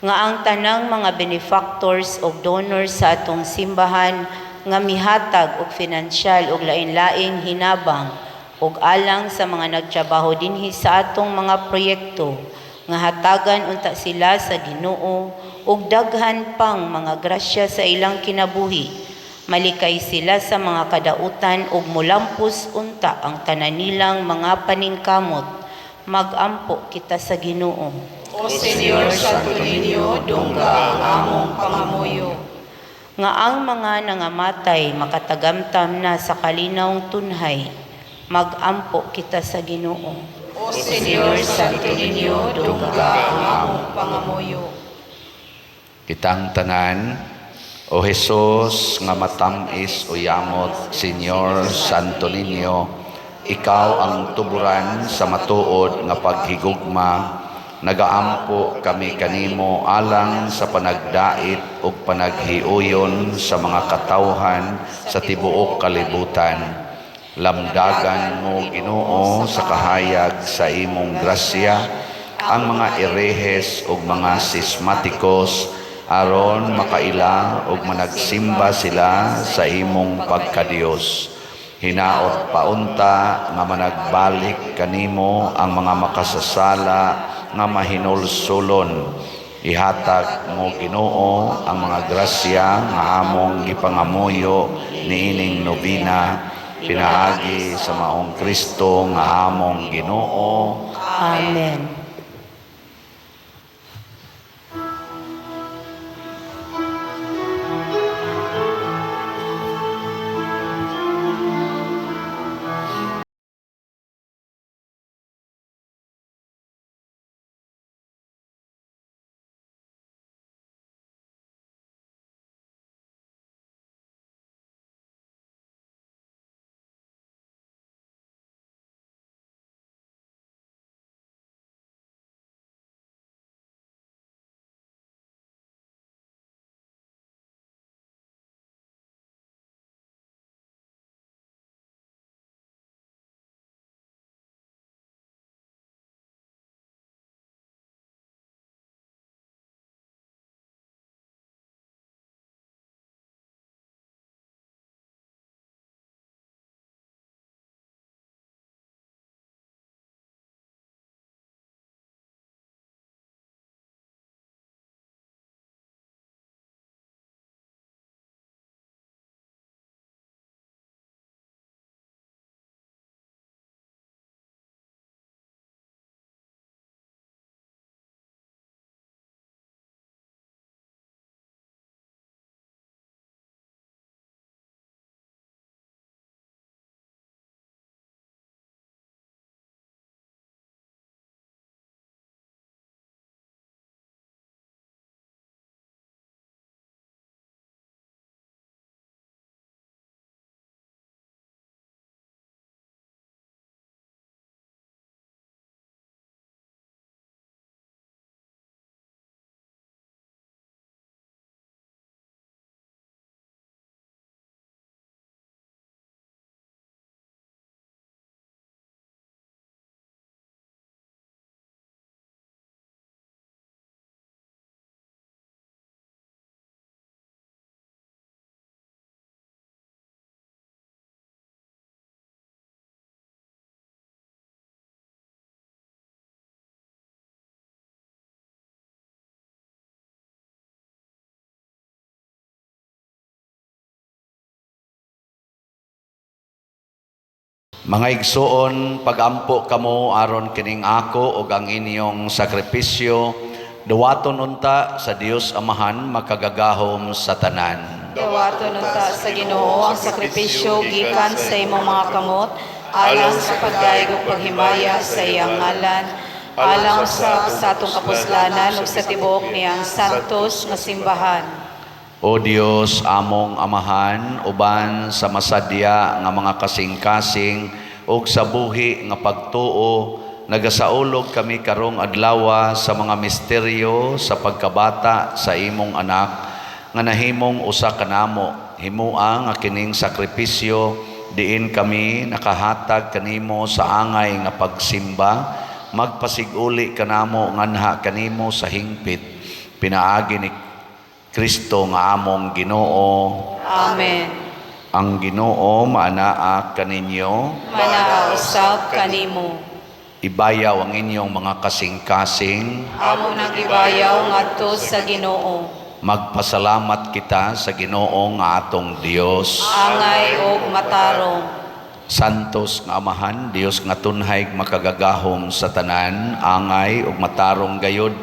Nga ang tanang mga benefactors o donors sa atong simbahan nga mihatag og finansyal og lain-laing hinabang ug alang sa mga nagtrabaho dinhi sa atong mga proyekto, nga hatagan unta sila sa Ginoo og daghan pang mga grasya sa ilang kinabuhi, malikay sila sa mga kadautan ug mulampos unta ang tanan nilang mga paningkamot. Magampo kita sa Ginoo. O Señor Santo Niño, dungga ang among pangamuyo. Nga ang mga nangamatay makatagamtam na sa kalinawng tunhay. Magampo kita sa Ginoo. O Señor Santo Niño, dungga ang among pangamuyo. Kitang tanan, O Jesus nga matam-is o yamot, Señor Santo Niño, ikaw ang tuburan sa matuod nga paghigugma. Nagaampo kami kanimo alang sa panagdait ug panaghiuyon sa mga katawhan sa tibuok kalibutan. Lamdagan mo, Ginoo, sa kahayag sa imong grasya ang mga erehes ug mga sismatikos aron makaila ug managsimba sila sa imong pagkadiyos. Hinaot paunta nga managbalik kanimo ang mga makasasala nga mahinulsulon. Ihatag mo, Ginoo, ang mga grasya nga among gipangamuyo niining nobena pinaagi sa maong Kristo nga among Ginoo. Amen. Mga igsuon, pagampo kamo aron kining ako ug ang inyong sakripisyo duwaton unta sa Dios Amahan makagagahom sa tanan. Dawaton unta sa Ginoo ang sakripisyo gikan sa imong mga kamot alang sa pagdayeg ug paghimaya sa iyang ngalan, alang sa atong kapuslanan ug sa tibuok niyang santos nga simbahan. O Dios, among Amahan, uban sa masadya nga mga kasing-kasing ug sa buhi nga pagtuo, nagasaulog kami karong adlawa sa mga misteryo sa pagkabata sa imong anak nga nahimong usa kanamo. Himua nga kining sakripisyo diin kami nakahatag kanimo sa angay nga pagsimba, magpasiguli kanamo nganha kanimo sa hingpit pinaagi ni Kristo nga among Ginoo. Amen. Ang Ginoo maanaa kaninyo. Manaa usab kanimo. Ibayaw ang inyong mga kasing-kasing. Amo nang gibayaw ngadto sa Ginoo. Magpasalamat kita sa Ginoo nga atong Dios. Angay og matarong. Santos nga Amahan, Dios nga tunhay makagagahom sa tanan, angay ug matarong gayod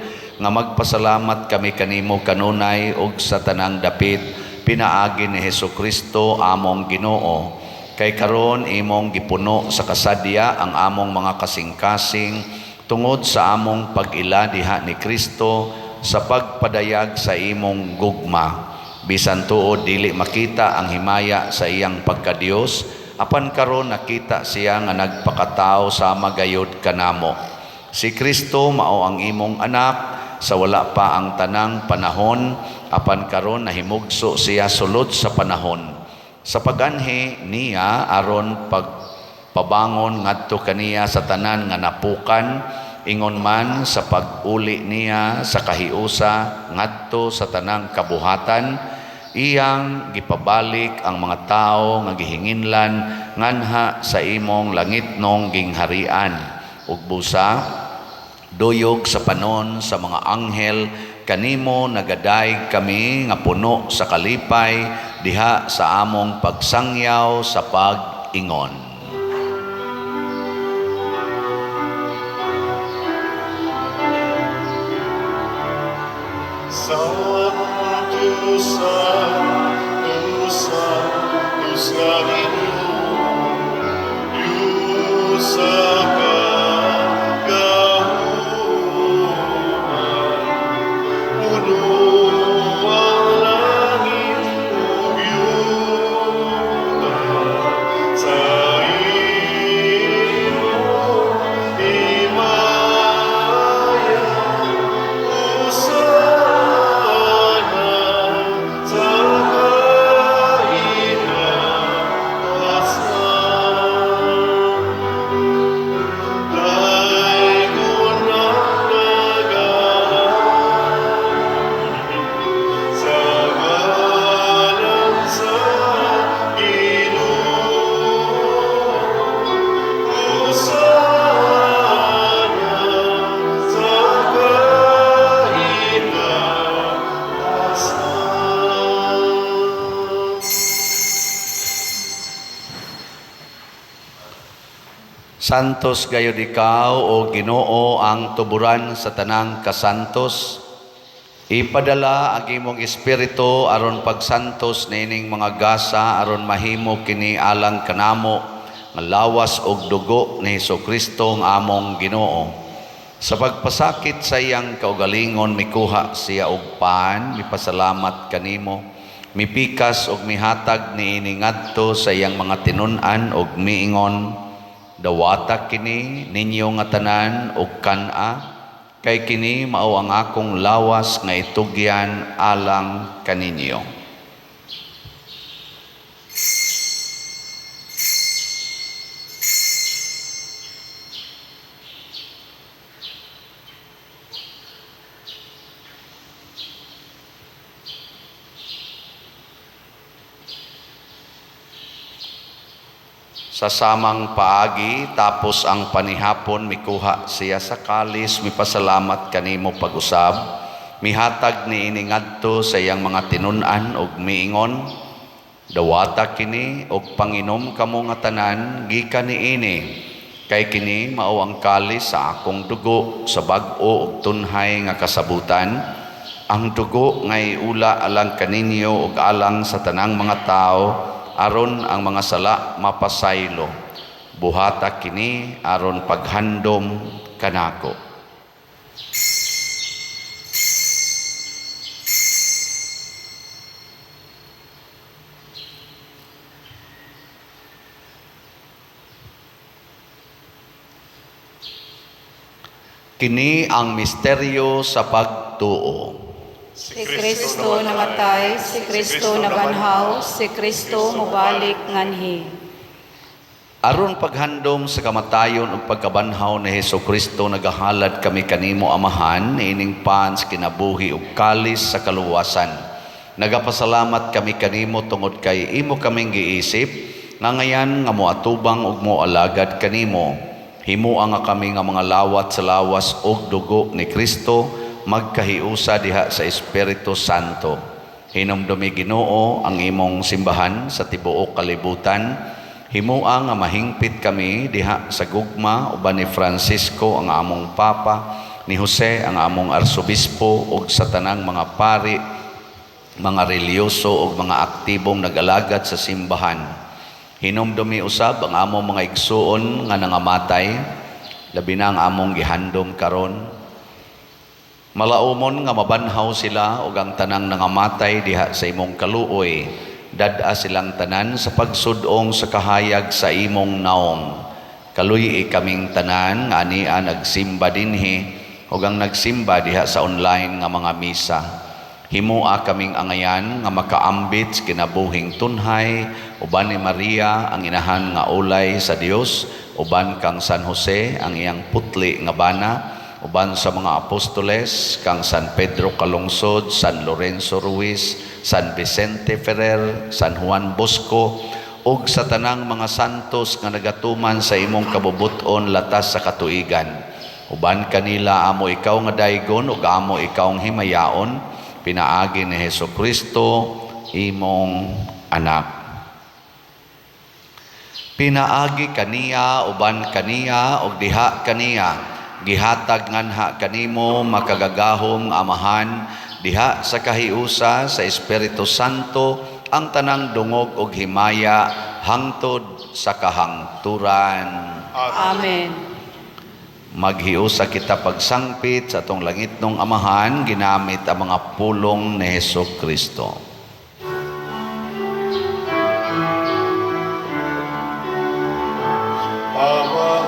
nga magpasalamat kami kanimo kanunay ug sa tanang dapit pinaagi ni Hesukristo among Ginoo. Kay karon imong gipuno sa kasadya ang among mga kasing-kasing tungod sa among pag-ila diha ni Kristo sa pagpadayag sa imong gugma. Bisan tuod dili makita ang himaya sa iyang pagkadiyos, apan karon nakita siya nga nagpakatao sama gayod kanamo. Si Kristo mao ang imong anak sa wala pa ang tanang panahon, apan karon nahimugso siya sulod sa panahon. Sa paganhi niya aron pagpabangon ngadto kaniya sa tanan nga napukan, ingon man sa pag-uli niya sa kahiusa ngadto sa tanang kabuhatan, iyang gipabalik ang mga tawo nga gihinginlan nganha sa imong langitnong gingharian. Ug busa duyog sa panon sa mga anghel kanimo nagadayeg kami nga puno sa kalipay diha sa among pagsangyaw sa pag-ingon. Santo, Santo, Santo nga Ginoo, Diyos sa kagagahuman. Puno ang langit ug yuta sa imong himaya. Hosana sa kaitaasan. Daygon ang nagahari sa ngalan sa Ginoo. Hosana sa kaitaasan. Santos gayud ikaw, o Ginoo, ang tuburan sa tanang kasantos. Ipadala ang imong espiritu aron pagsantos niining mga gasa aron mahimo kini alang kanamo nga lawas og dugo ni Hesukristo nga among Ginoo. Sa pagpasakit sa iyang kaugalingon mikuha siya og pan, mipasalamat kanimo, mipikas og mihatag niini ngadto sa iyang mga tinun-an og miingon: "Dawata kini ninyo nga tanan og kan-a, kay kini mao ang akong lawas nga itugyan alang kaninyo." Sa samang paagi, tapos ang panihapon, mikuha siya sa kalis, mipasalamat kanimo pag-usab, mihatag niini ngadto sa iyang mga tinun-an og miingon: Dawata kini og panginom kamo nga tanan gikan niini, kay kini mao ang kalis sa akong dugo sa bag-o ug tunhay nga kasabutan, ang dugo nga iula alang kaninyo ug alang sa tanang mga tawo aron ang mga sala mapasaylo. Buhata kini aron paghandom kanako. Kini ang misteryo sa pagtuo. Si Kristo namatay, si Kristo nabanhaw, si Kristo mobalik nganhi. Aron paghandom sa kamatayon ug pagkabanhaw ni Hesus Kristo, nagahalad kami kanimo, Amahan, niining pan sa kinabuhi ug kalis sa kaluwasan. Nagapasalamat kami kanimo tungod kay imo kaming giisip nga ngayan nga moatubang ug moalagad kanimo. Himoa nga kami nga mga lawat sa lawas ug dugo ni Kristo magkahiusa diha sa Espiritu Santo. Hinumdumi, Ginoo, ang imong simbahan sa tibuok kalibutan. Himoa nga mahingpit kami diha sa gugma uban ni Francisco ang among Papa, ni Jose ang among Arsobispo ug sa tanang mga pari, mga relihiyoso ug mga aktibong nag-alagad sa simbahan. Hinumdumi usab ang among mga igsuon nga nangamatay, labi na ang among gihandom karon. Malaumon nga mabanhaw sila ug ang tanang nangamatay diha sa imong kaluoy. Dad-a silang tanan sa pagsud-ong sa kahayag sa imong naong. Kaluy-i kaming tanan nga ania nagsimba dinhi ug ang nagsimba diha sa online nga mga misa. Himoa kaming angayan nga makaambit sa kinabuhing tunhay uban ni Maria ang inahan nga ulay sa Dios, uban kang San Jose ang iyang putli nga bana, uban sa mga apostoles kang San Pedro Calungsod, San Lorenzo Ruiz, San Vicente Ferrer, San Juan Bosco ug sa tanang mga santos nga nagatuman sa imong kabubut-on latas sa katuigan. Uban kanila amo ikaw nga daygon ug amo ikaw himayaon pinaagi ni Hesus Kristo, imong anak. Pinaagi kaniya, uban kaniya ug diha kaniya, gihatag nganha kanimo, makagagahom Amahan, diha sa kahiusa sa Espiritu Santo, ang tanang dungog ug himaya hangtod sa kahangturan. Amen. Maghiusa kita pagsangpit sa atong langitnong Amahan ginamit ang mga pulong ni Hesus Kristo. Amahan.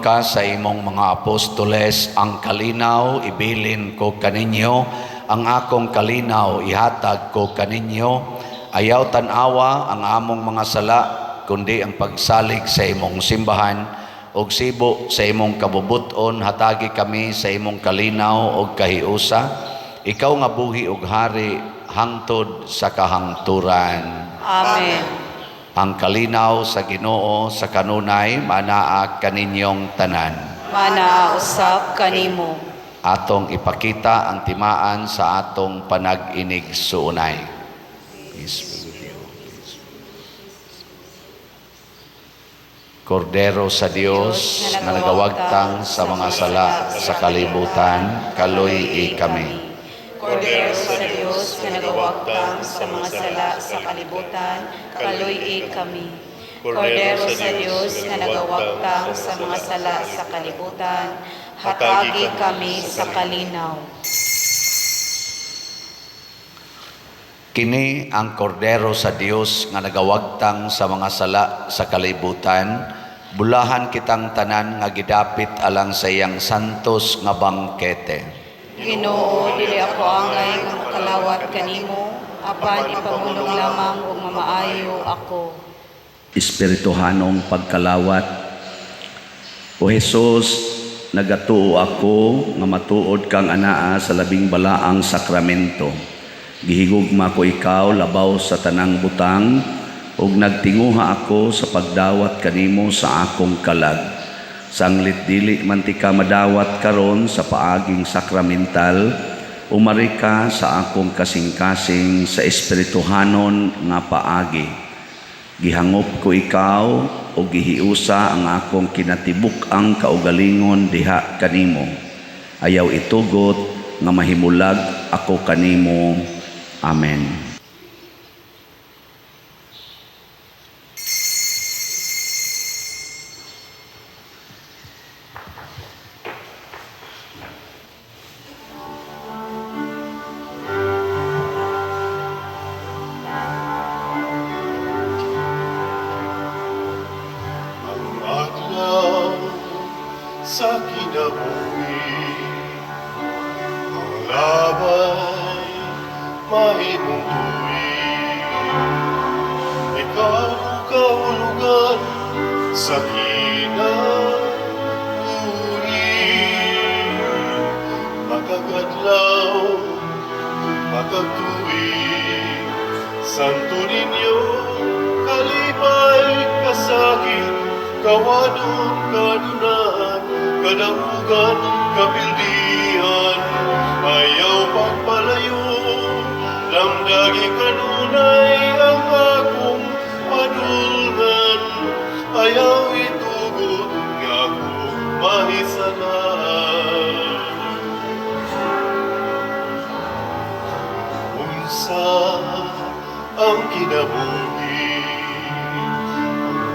Miingon ka sa imong mga apostoles, "Ang kalinaw ibilin ko kaninyo, ang akong kalinaw ihatag ko kaninyo." Ayaw tan-awa ang among mga sala, kundi ang pagsalig sa imong simbahan, ug sibo sa imong kabubuton, hatagi kami sa imong kalinaw ug kahiusa. Ikaw nga buhi ug hari hangtod sa kahangturan. Amen. Ang kalinaw sa Ginoo sa kanunay manaa kaninyong tanan. Manaa usab kanimo. Atong ipakita ang timaan sa atong panag-inigsuonay. Peace be with you. Kordero sa Dios nga nagawagtang sa mga sala sa kalibutan, kaluy-i kami. Kordero sa Dios nga nagawagtang sa mga sala sa kalibutan, kaluy-i kami. Kordero sa Dios nga nagawagtang sa mga sala sa kalibutan, hatagi kami sa kalinaw. Kini ang kordero sa Dios nga nagawagtang sa mga sala sa kalibutan. Bulahan kitang tanan nga gidapit alang sa iyang santos nga bangkete. Ginoo, dili ako angay nga makalawat kanimo, apan ipamulong lamang ug mamaayo ako. Espirituhanong pagkalawat. O Hesus, nagatuo ako nga matuod kang anaa sa labing balaang sakramento. Gihigugma ko ikaw labaw sa tanang butang ug nagtinguha ako sa pagdawat kanimo sa akong kalag. Sanglit dili man tika madawat karon sa paaging sakramental, umari ka sa akong kasing-kasing sa espirituhanon nga paagi. Gihangop ko ikaw o gihiusa ang akong kinatibuk-ang kaugalingon diha kanimo. Ayaw itugot nga mahimulag ako kanimo. Amen. Ang adlaw sa kinabuhi, ang labay mahimong tuig. Ikaw ang kahulugan sa kinabuhi. Matag adlaw, matag tuig, Santo Niño, kalipay, kasakit, kawanon, kadunahan, kadaugan, kapildihan, ayaw pagpalayo, lamdagi kanunay ang akong padulngan, ayaw itugot nga ako mahisalan. Unsa ang kinabuhi,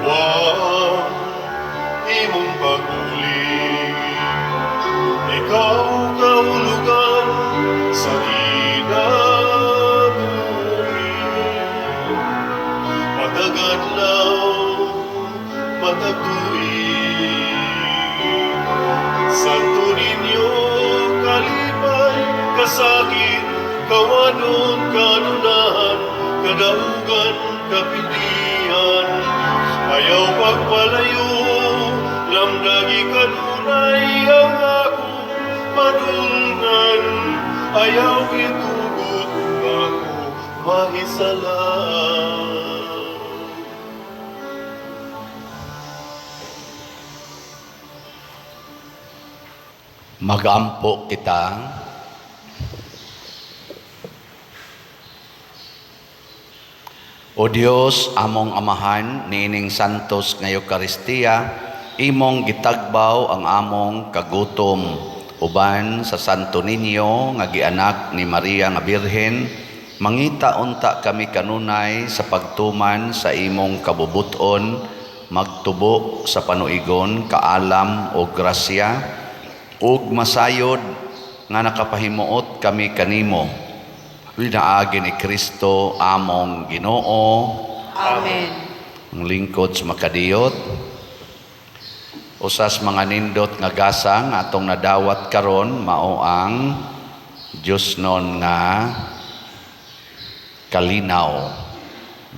wa ang imong pagbulig? Ikaw kahulugan sa kinabuhi. Matag adlaw, matag tuig, Santo Niño, kalipay, kasakit, kawanon, kadunahan, kadaugan, kapildihan, ayaw pagpalayo, lamdagi kanunay ang akong padulngan, ayaw itugot nga ako mahisalan. Magampo kita. O Dios, among Amahan, niining santos nga Eukaristiya, imong gitagbaw ang among kagutom uban sa Santo Niño nga gianak ni Maria nga Birhen, mangita unta kami kanunay sa pagtuman sa imong kabubuton, magtubo sa panuigon, kaalam o grasya, ug masayod nga nakapahimuot kami kanimo. Pinaagi ni Kristo among Ginoo. Amen. Ang lingkod sa makadiyot. Usas mga nindot nga gasang atong nadawat karon mao ang Diyosnon nga kalinaw.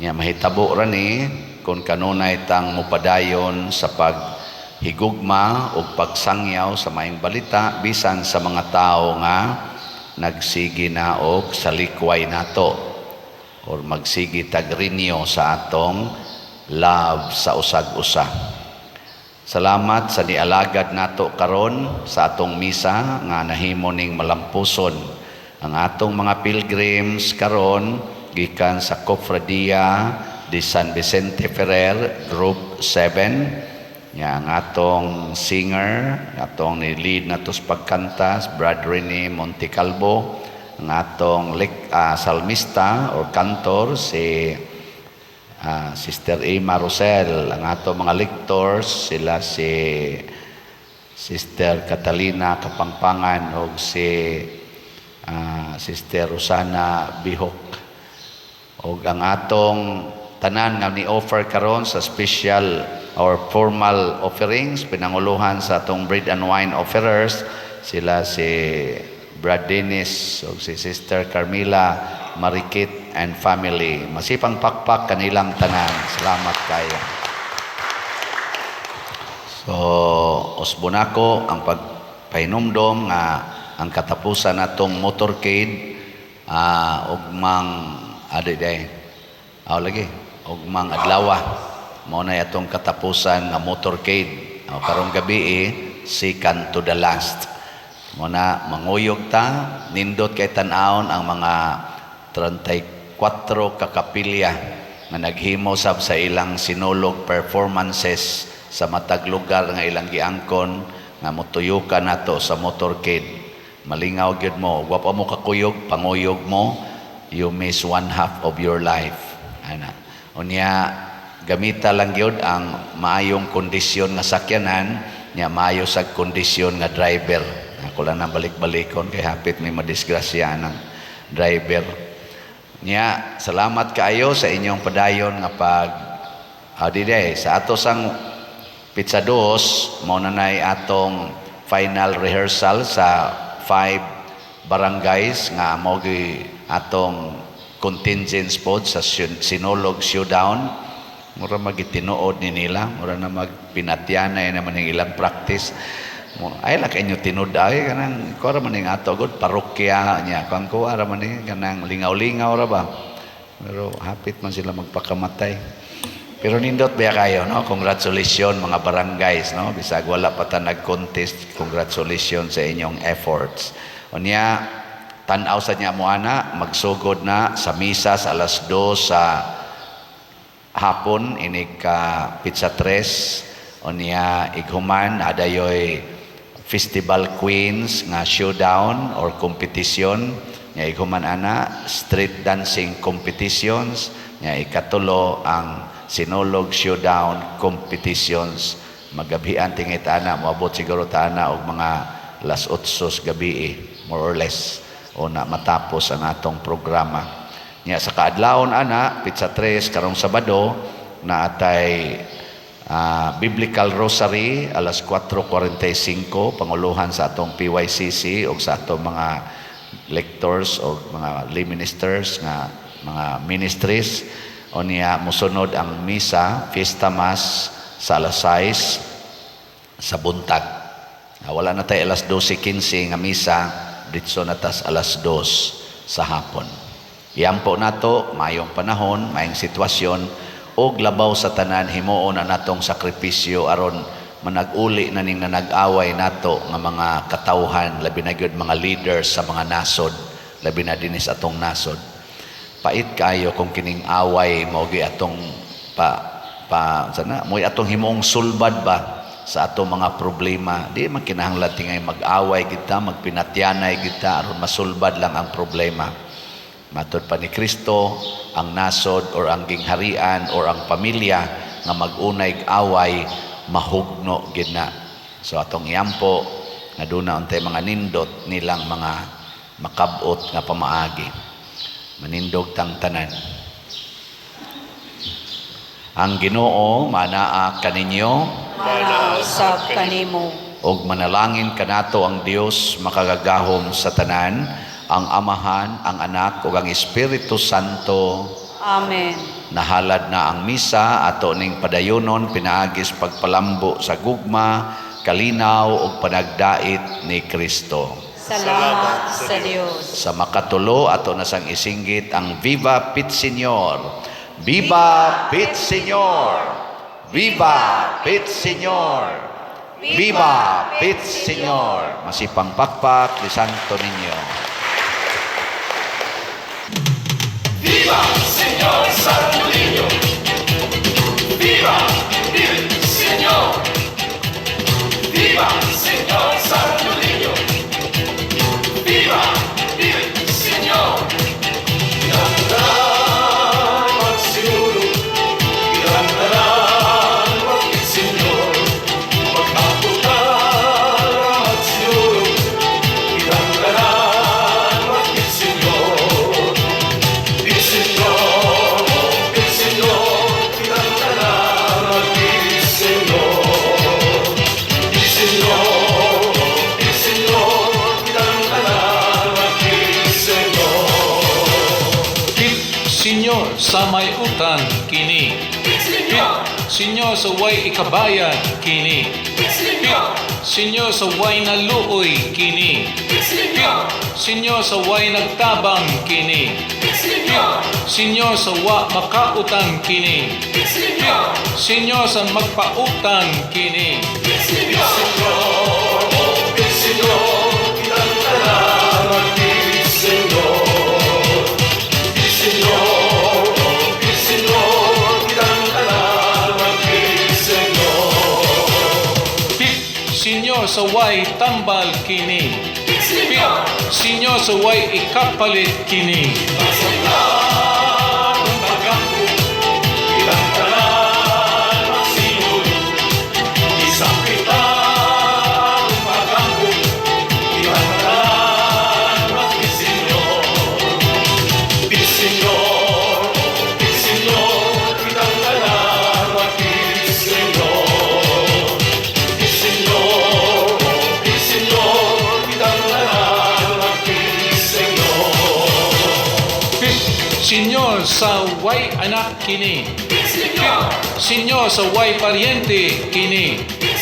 Nya mahitabo ra ni kung kanunay tang mupadayon sa paghigugma ug pagsangyaw sa maayong balita bisan sa mga tawo nga nagsigi na og salikway nato or magsigi tagrinyo sa atong love sa usag-usa. Salamat sa nialagad nato karon sa atong misa nga nahimo ning malampuson. Ang atong mga pilgrims karon gikan sa Cofradia de San Vicente Ferrer Group 7 nya, ang atong singer, atong ni-lead nato sa pagkanta, Brad Rene Montecalvo, ang atong salmista or cantor si Sister Emma Rosel, ang ato mga lectors, sila si Sister Catalina Kapangpangan o si Sister Rosana Bihok. O ang atong tanan nga ni-offer karon sa special or formal offerings, pinanguluhan sa atong bread and wine offerers, sila si Brad Dennis o si Sister Carmela Marikit and family. Masipang pakpak kanilang tanan. Salamat kayo. So, usbon nako ang pagpahinumdom nga ang katapusan natong motorcade ugmang adi day. Aw lagi, ugmang adlawa. Mao na atong katapusan nga motorcade. O, karong gabi eh, second to the last. Mao na manguyog ta, nindot kay tan-awon ang mga 34 ka kapilya nga naghimo sab sa ilang sinulog performances sa matag lugar nga ilang giangkon nga motuyukan nato sa motorcade. Malingaw gyud mo, wa pa mo kakuyog, panguyog mo, you miss one half of your life. Ana. Unya gamita lang gyud ang maayong kondisyon nga sakyanan nya maayo sa kondisyon nga driver. Ako lang nang balik-balikon kay hapit may madisgrasya ng driver. Nya, salamat kaayo sa inyong padayon nga pag di day, sa ato sang Petsa 2, mao na nay atong final rehearsal sa five barangays nga mao gi atong contingents pod sa Sinulog Showdown. Mura magitinuod ni nila, mura na magpinatyanay naman yung ilang practice. Ay lang inyo tinud ay kanang kuha ra man ning ato gud parokya nya kuan kuha ra man ni kanang lingaw-lingaw ra ba. Pero hapit man sila magpakamatay. Pero nindot ba kayo, no? Congratulations mga barangays, no? Bisag wala pa ta nag-contest, congratulations sa inyong efforts. Unya, tan-aw sa niya mo ana, magsugod na sa misa sa alas 2 sa hapon inig ka petsa 3. Unya ighuman adayoy Festival Queens nga showdown or competition. Nya ighuman ana street dancing competitions. Nya ikatulo ang Sinulog Showdown competitions. Magabihan tingit ana, moabot siguro ta ana og mga las 8 sa gabi eh, more or less, o na matapos ang atong programa. Nya sa kaadlawon ana, petsa 3 karong Sabado, na atay Biblical Rosary alas 4:45, panguluhan sa atong PYCC o sa atong mga lectors o mga lay ministers nga mga ministries. O niya musunod ang misa, Fiesta Mass sa alas 6 sa buntag. Wala na tayo alas 12:15 nga misa, ditso na tas alas 2 sa hapon. Iampo nato, mayong panahon, mayong sitwasyon, og labaw sa tanan himuon na natong sakripisyo aron manag-uli na ning nanag-away nato nga mga katawhan, labi na gyud mga leaders sa mga nasod, labi na dinis atong nasod. Pait kayo kung kining away mao gyud atong pa pa sana mo'y atong himuong sulbad ba sa atong mga problema. Di man kinahanglan tingay mag-away kita, magpinatyanay kita aron masulbad lang ang problema. Matod pa ni Kristo, ang nasod or ang gingharian or ang pamilya nga mag-unay away mahugno gid na. So atong iampo nga duna untay mga nindot nilang mga makabot nga pamaagi. Manindog tang tanan. Ang Ginoo manaa kaninyo. Manaa usab kanimo. Og manalangin kanato ang Dios makagagahom sa tanan, ang Amahan, ang Anak ug ang Espiritu Santo. Amen. Nahalad na ang misa, ato ning padayonon pinaagis pagpalambo sa gugma, kalinaw ug panagdait ni Kristo. Salamat sa Dios. Sa makatulo, ato na sang isinggit ang "Viva Pit Señor." Viva Pit Señor! Viva Pit Señor! Viva Pit Señor! Masipang pakpak ni Santo Niño. Viva Señor Santo Niño! Viva il Signor! Viva Señor Santo Niño! Viva il Signor! Kitang magsinulog, kitang tanan mag-Senyor, mag-ampo ta magsinulog, kitang tanan mag-Senyor. Il Signor, il Signor, kitang tanan mag-Senyor. Il Signor, il Signor, kitang tanan mag-Senyor. Pit Senyor sa may utang kini. Pit Senyor sa way ikabayad kini. Pit Senyor sa way naluoy kini. Pit Senyor sa way nagtabang kini. Pit Senyor sa wa makautang kini. Pit Senyor sa magpautang kini. Il Signor, kitang tanan mag-Senyor. Il Signor, il Signor, kitang tanan mag-Senyor. Pit Senyor sa way tambal kini. Pit Senyor sa way ikapalit kini. Pag-ampo, kitang tanan magsinulog. Isapit ang pag-ampo, kitang tanan mag-Senyor. Il Signor, il Signor, kitang tanan mag-Senyor. Il Signor, il Signor, kitang tanan mag-Senyor. Pit Senyor sa way anak kini. Pit Senyor sa way paryente kini. Pit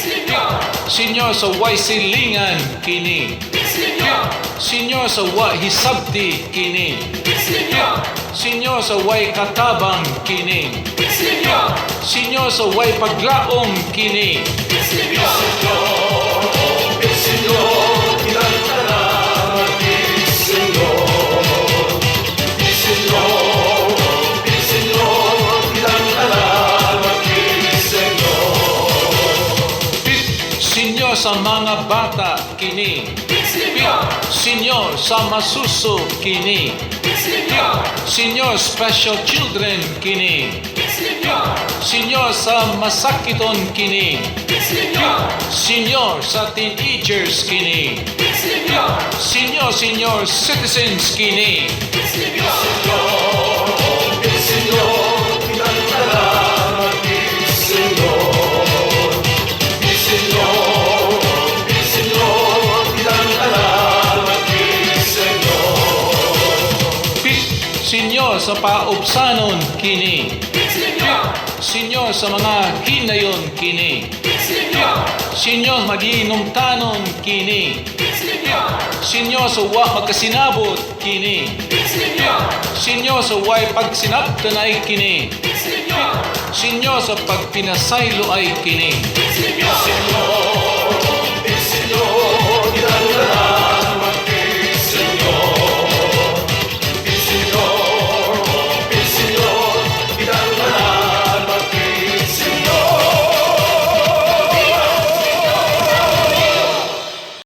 Senyor sa way silingan kini. Pit Senyor sa wa hisabti kini. Pit Senyor sa way katabang kini. Pit Senyor sa way paglaom kini. Il Signor, kitang tanan mag-Senyor. Il Signor, il Signor, kitang tanan mag-Senyor. Pit Senyor sa mga bata kini. Pit Senyor sa masuso kini. Pit Senyor special children kini. Pit Senyor sa masakiton kini. Pit Senyor sa teenagers kini. Pit Senyor senior citizens kini. Il Signor, kitang tanan mag-Senyor. Il Signor, il Signor, kitang tanan mag-Senyor. Pit Senyor sa paubsanon kini. Pit Senyor sa mga hinayon kini. Pit Senyor maginomtanon kini. Pit Senyor sa wa magkasinabot kini. Pit Senyor sa way pagsinabtanay kini. Pit Senyor sa pagpinasaylo ay kini. Il Signor, il Signor, kitang tanan.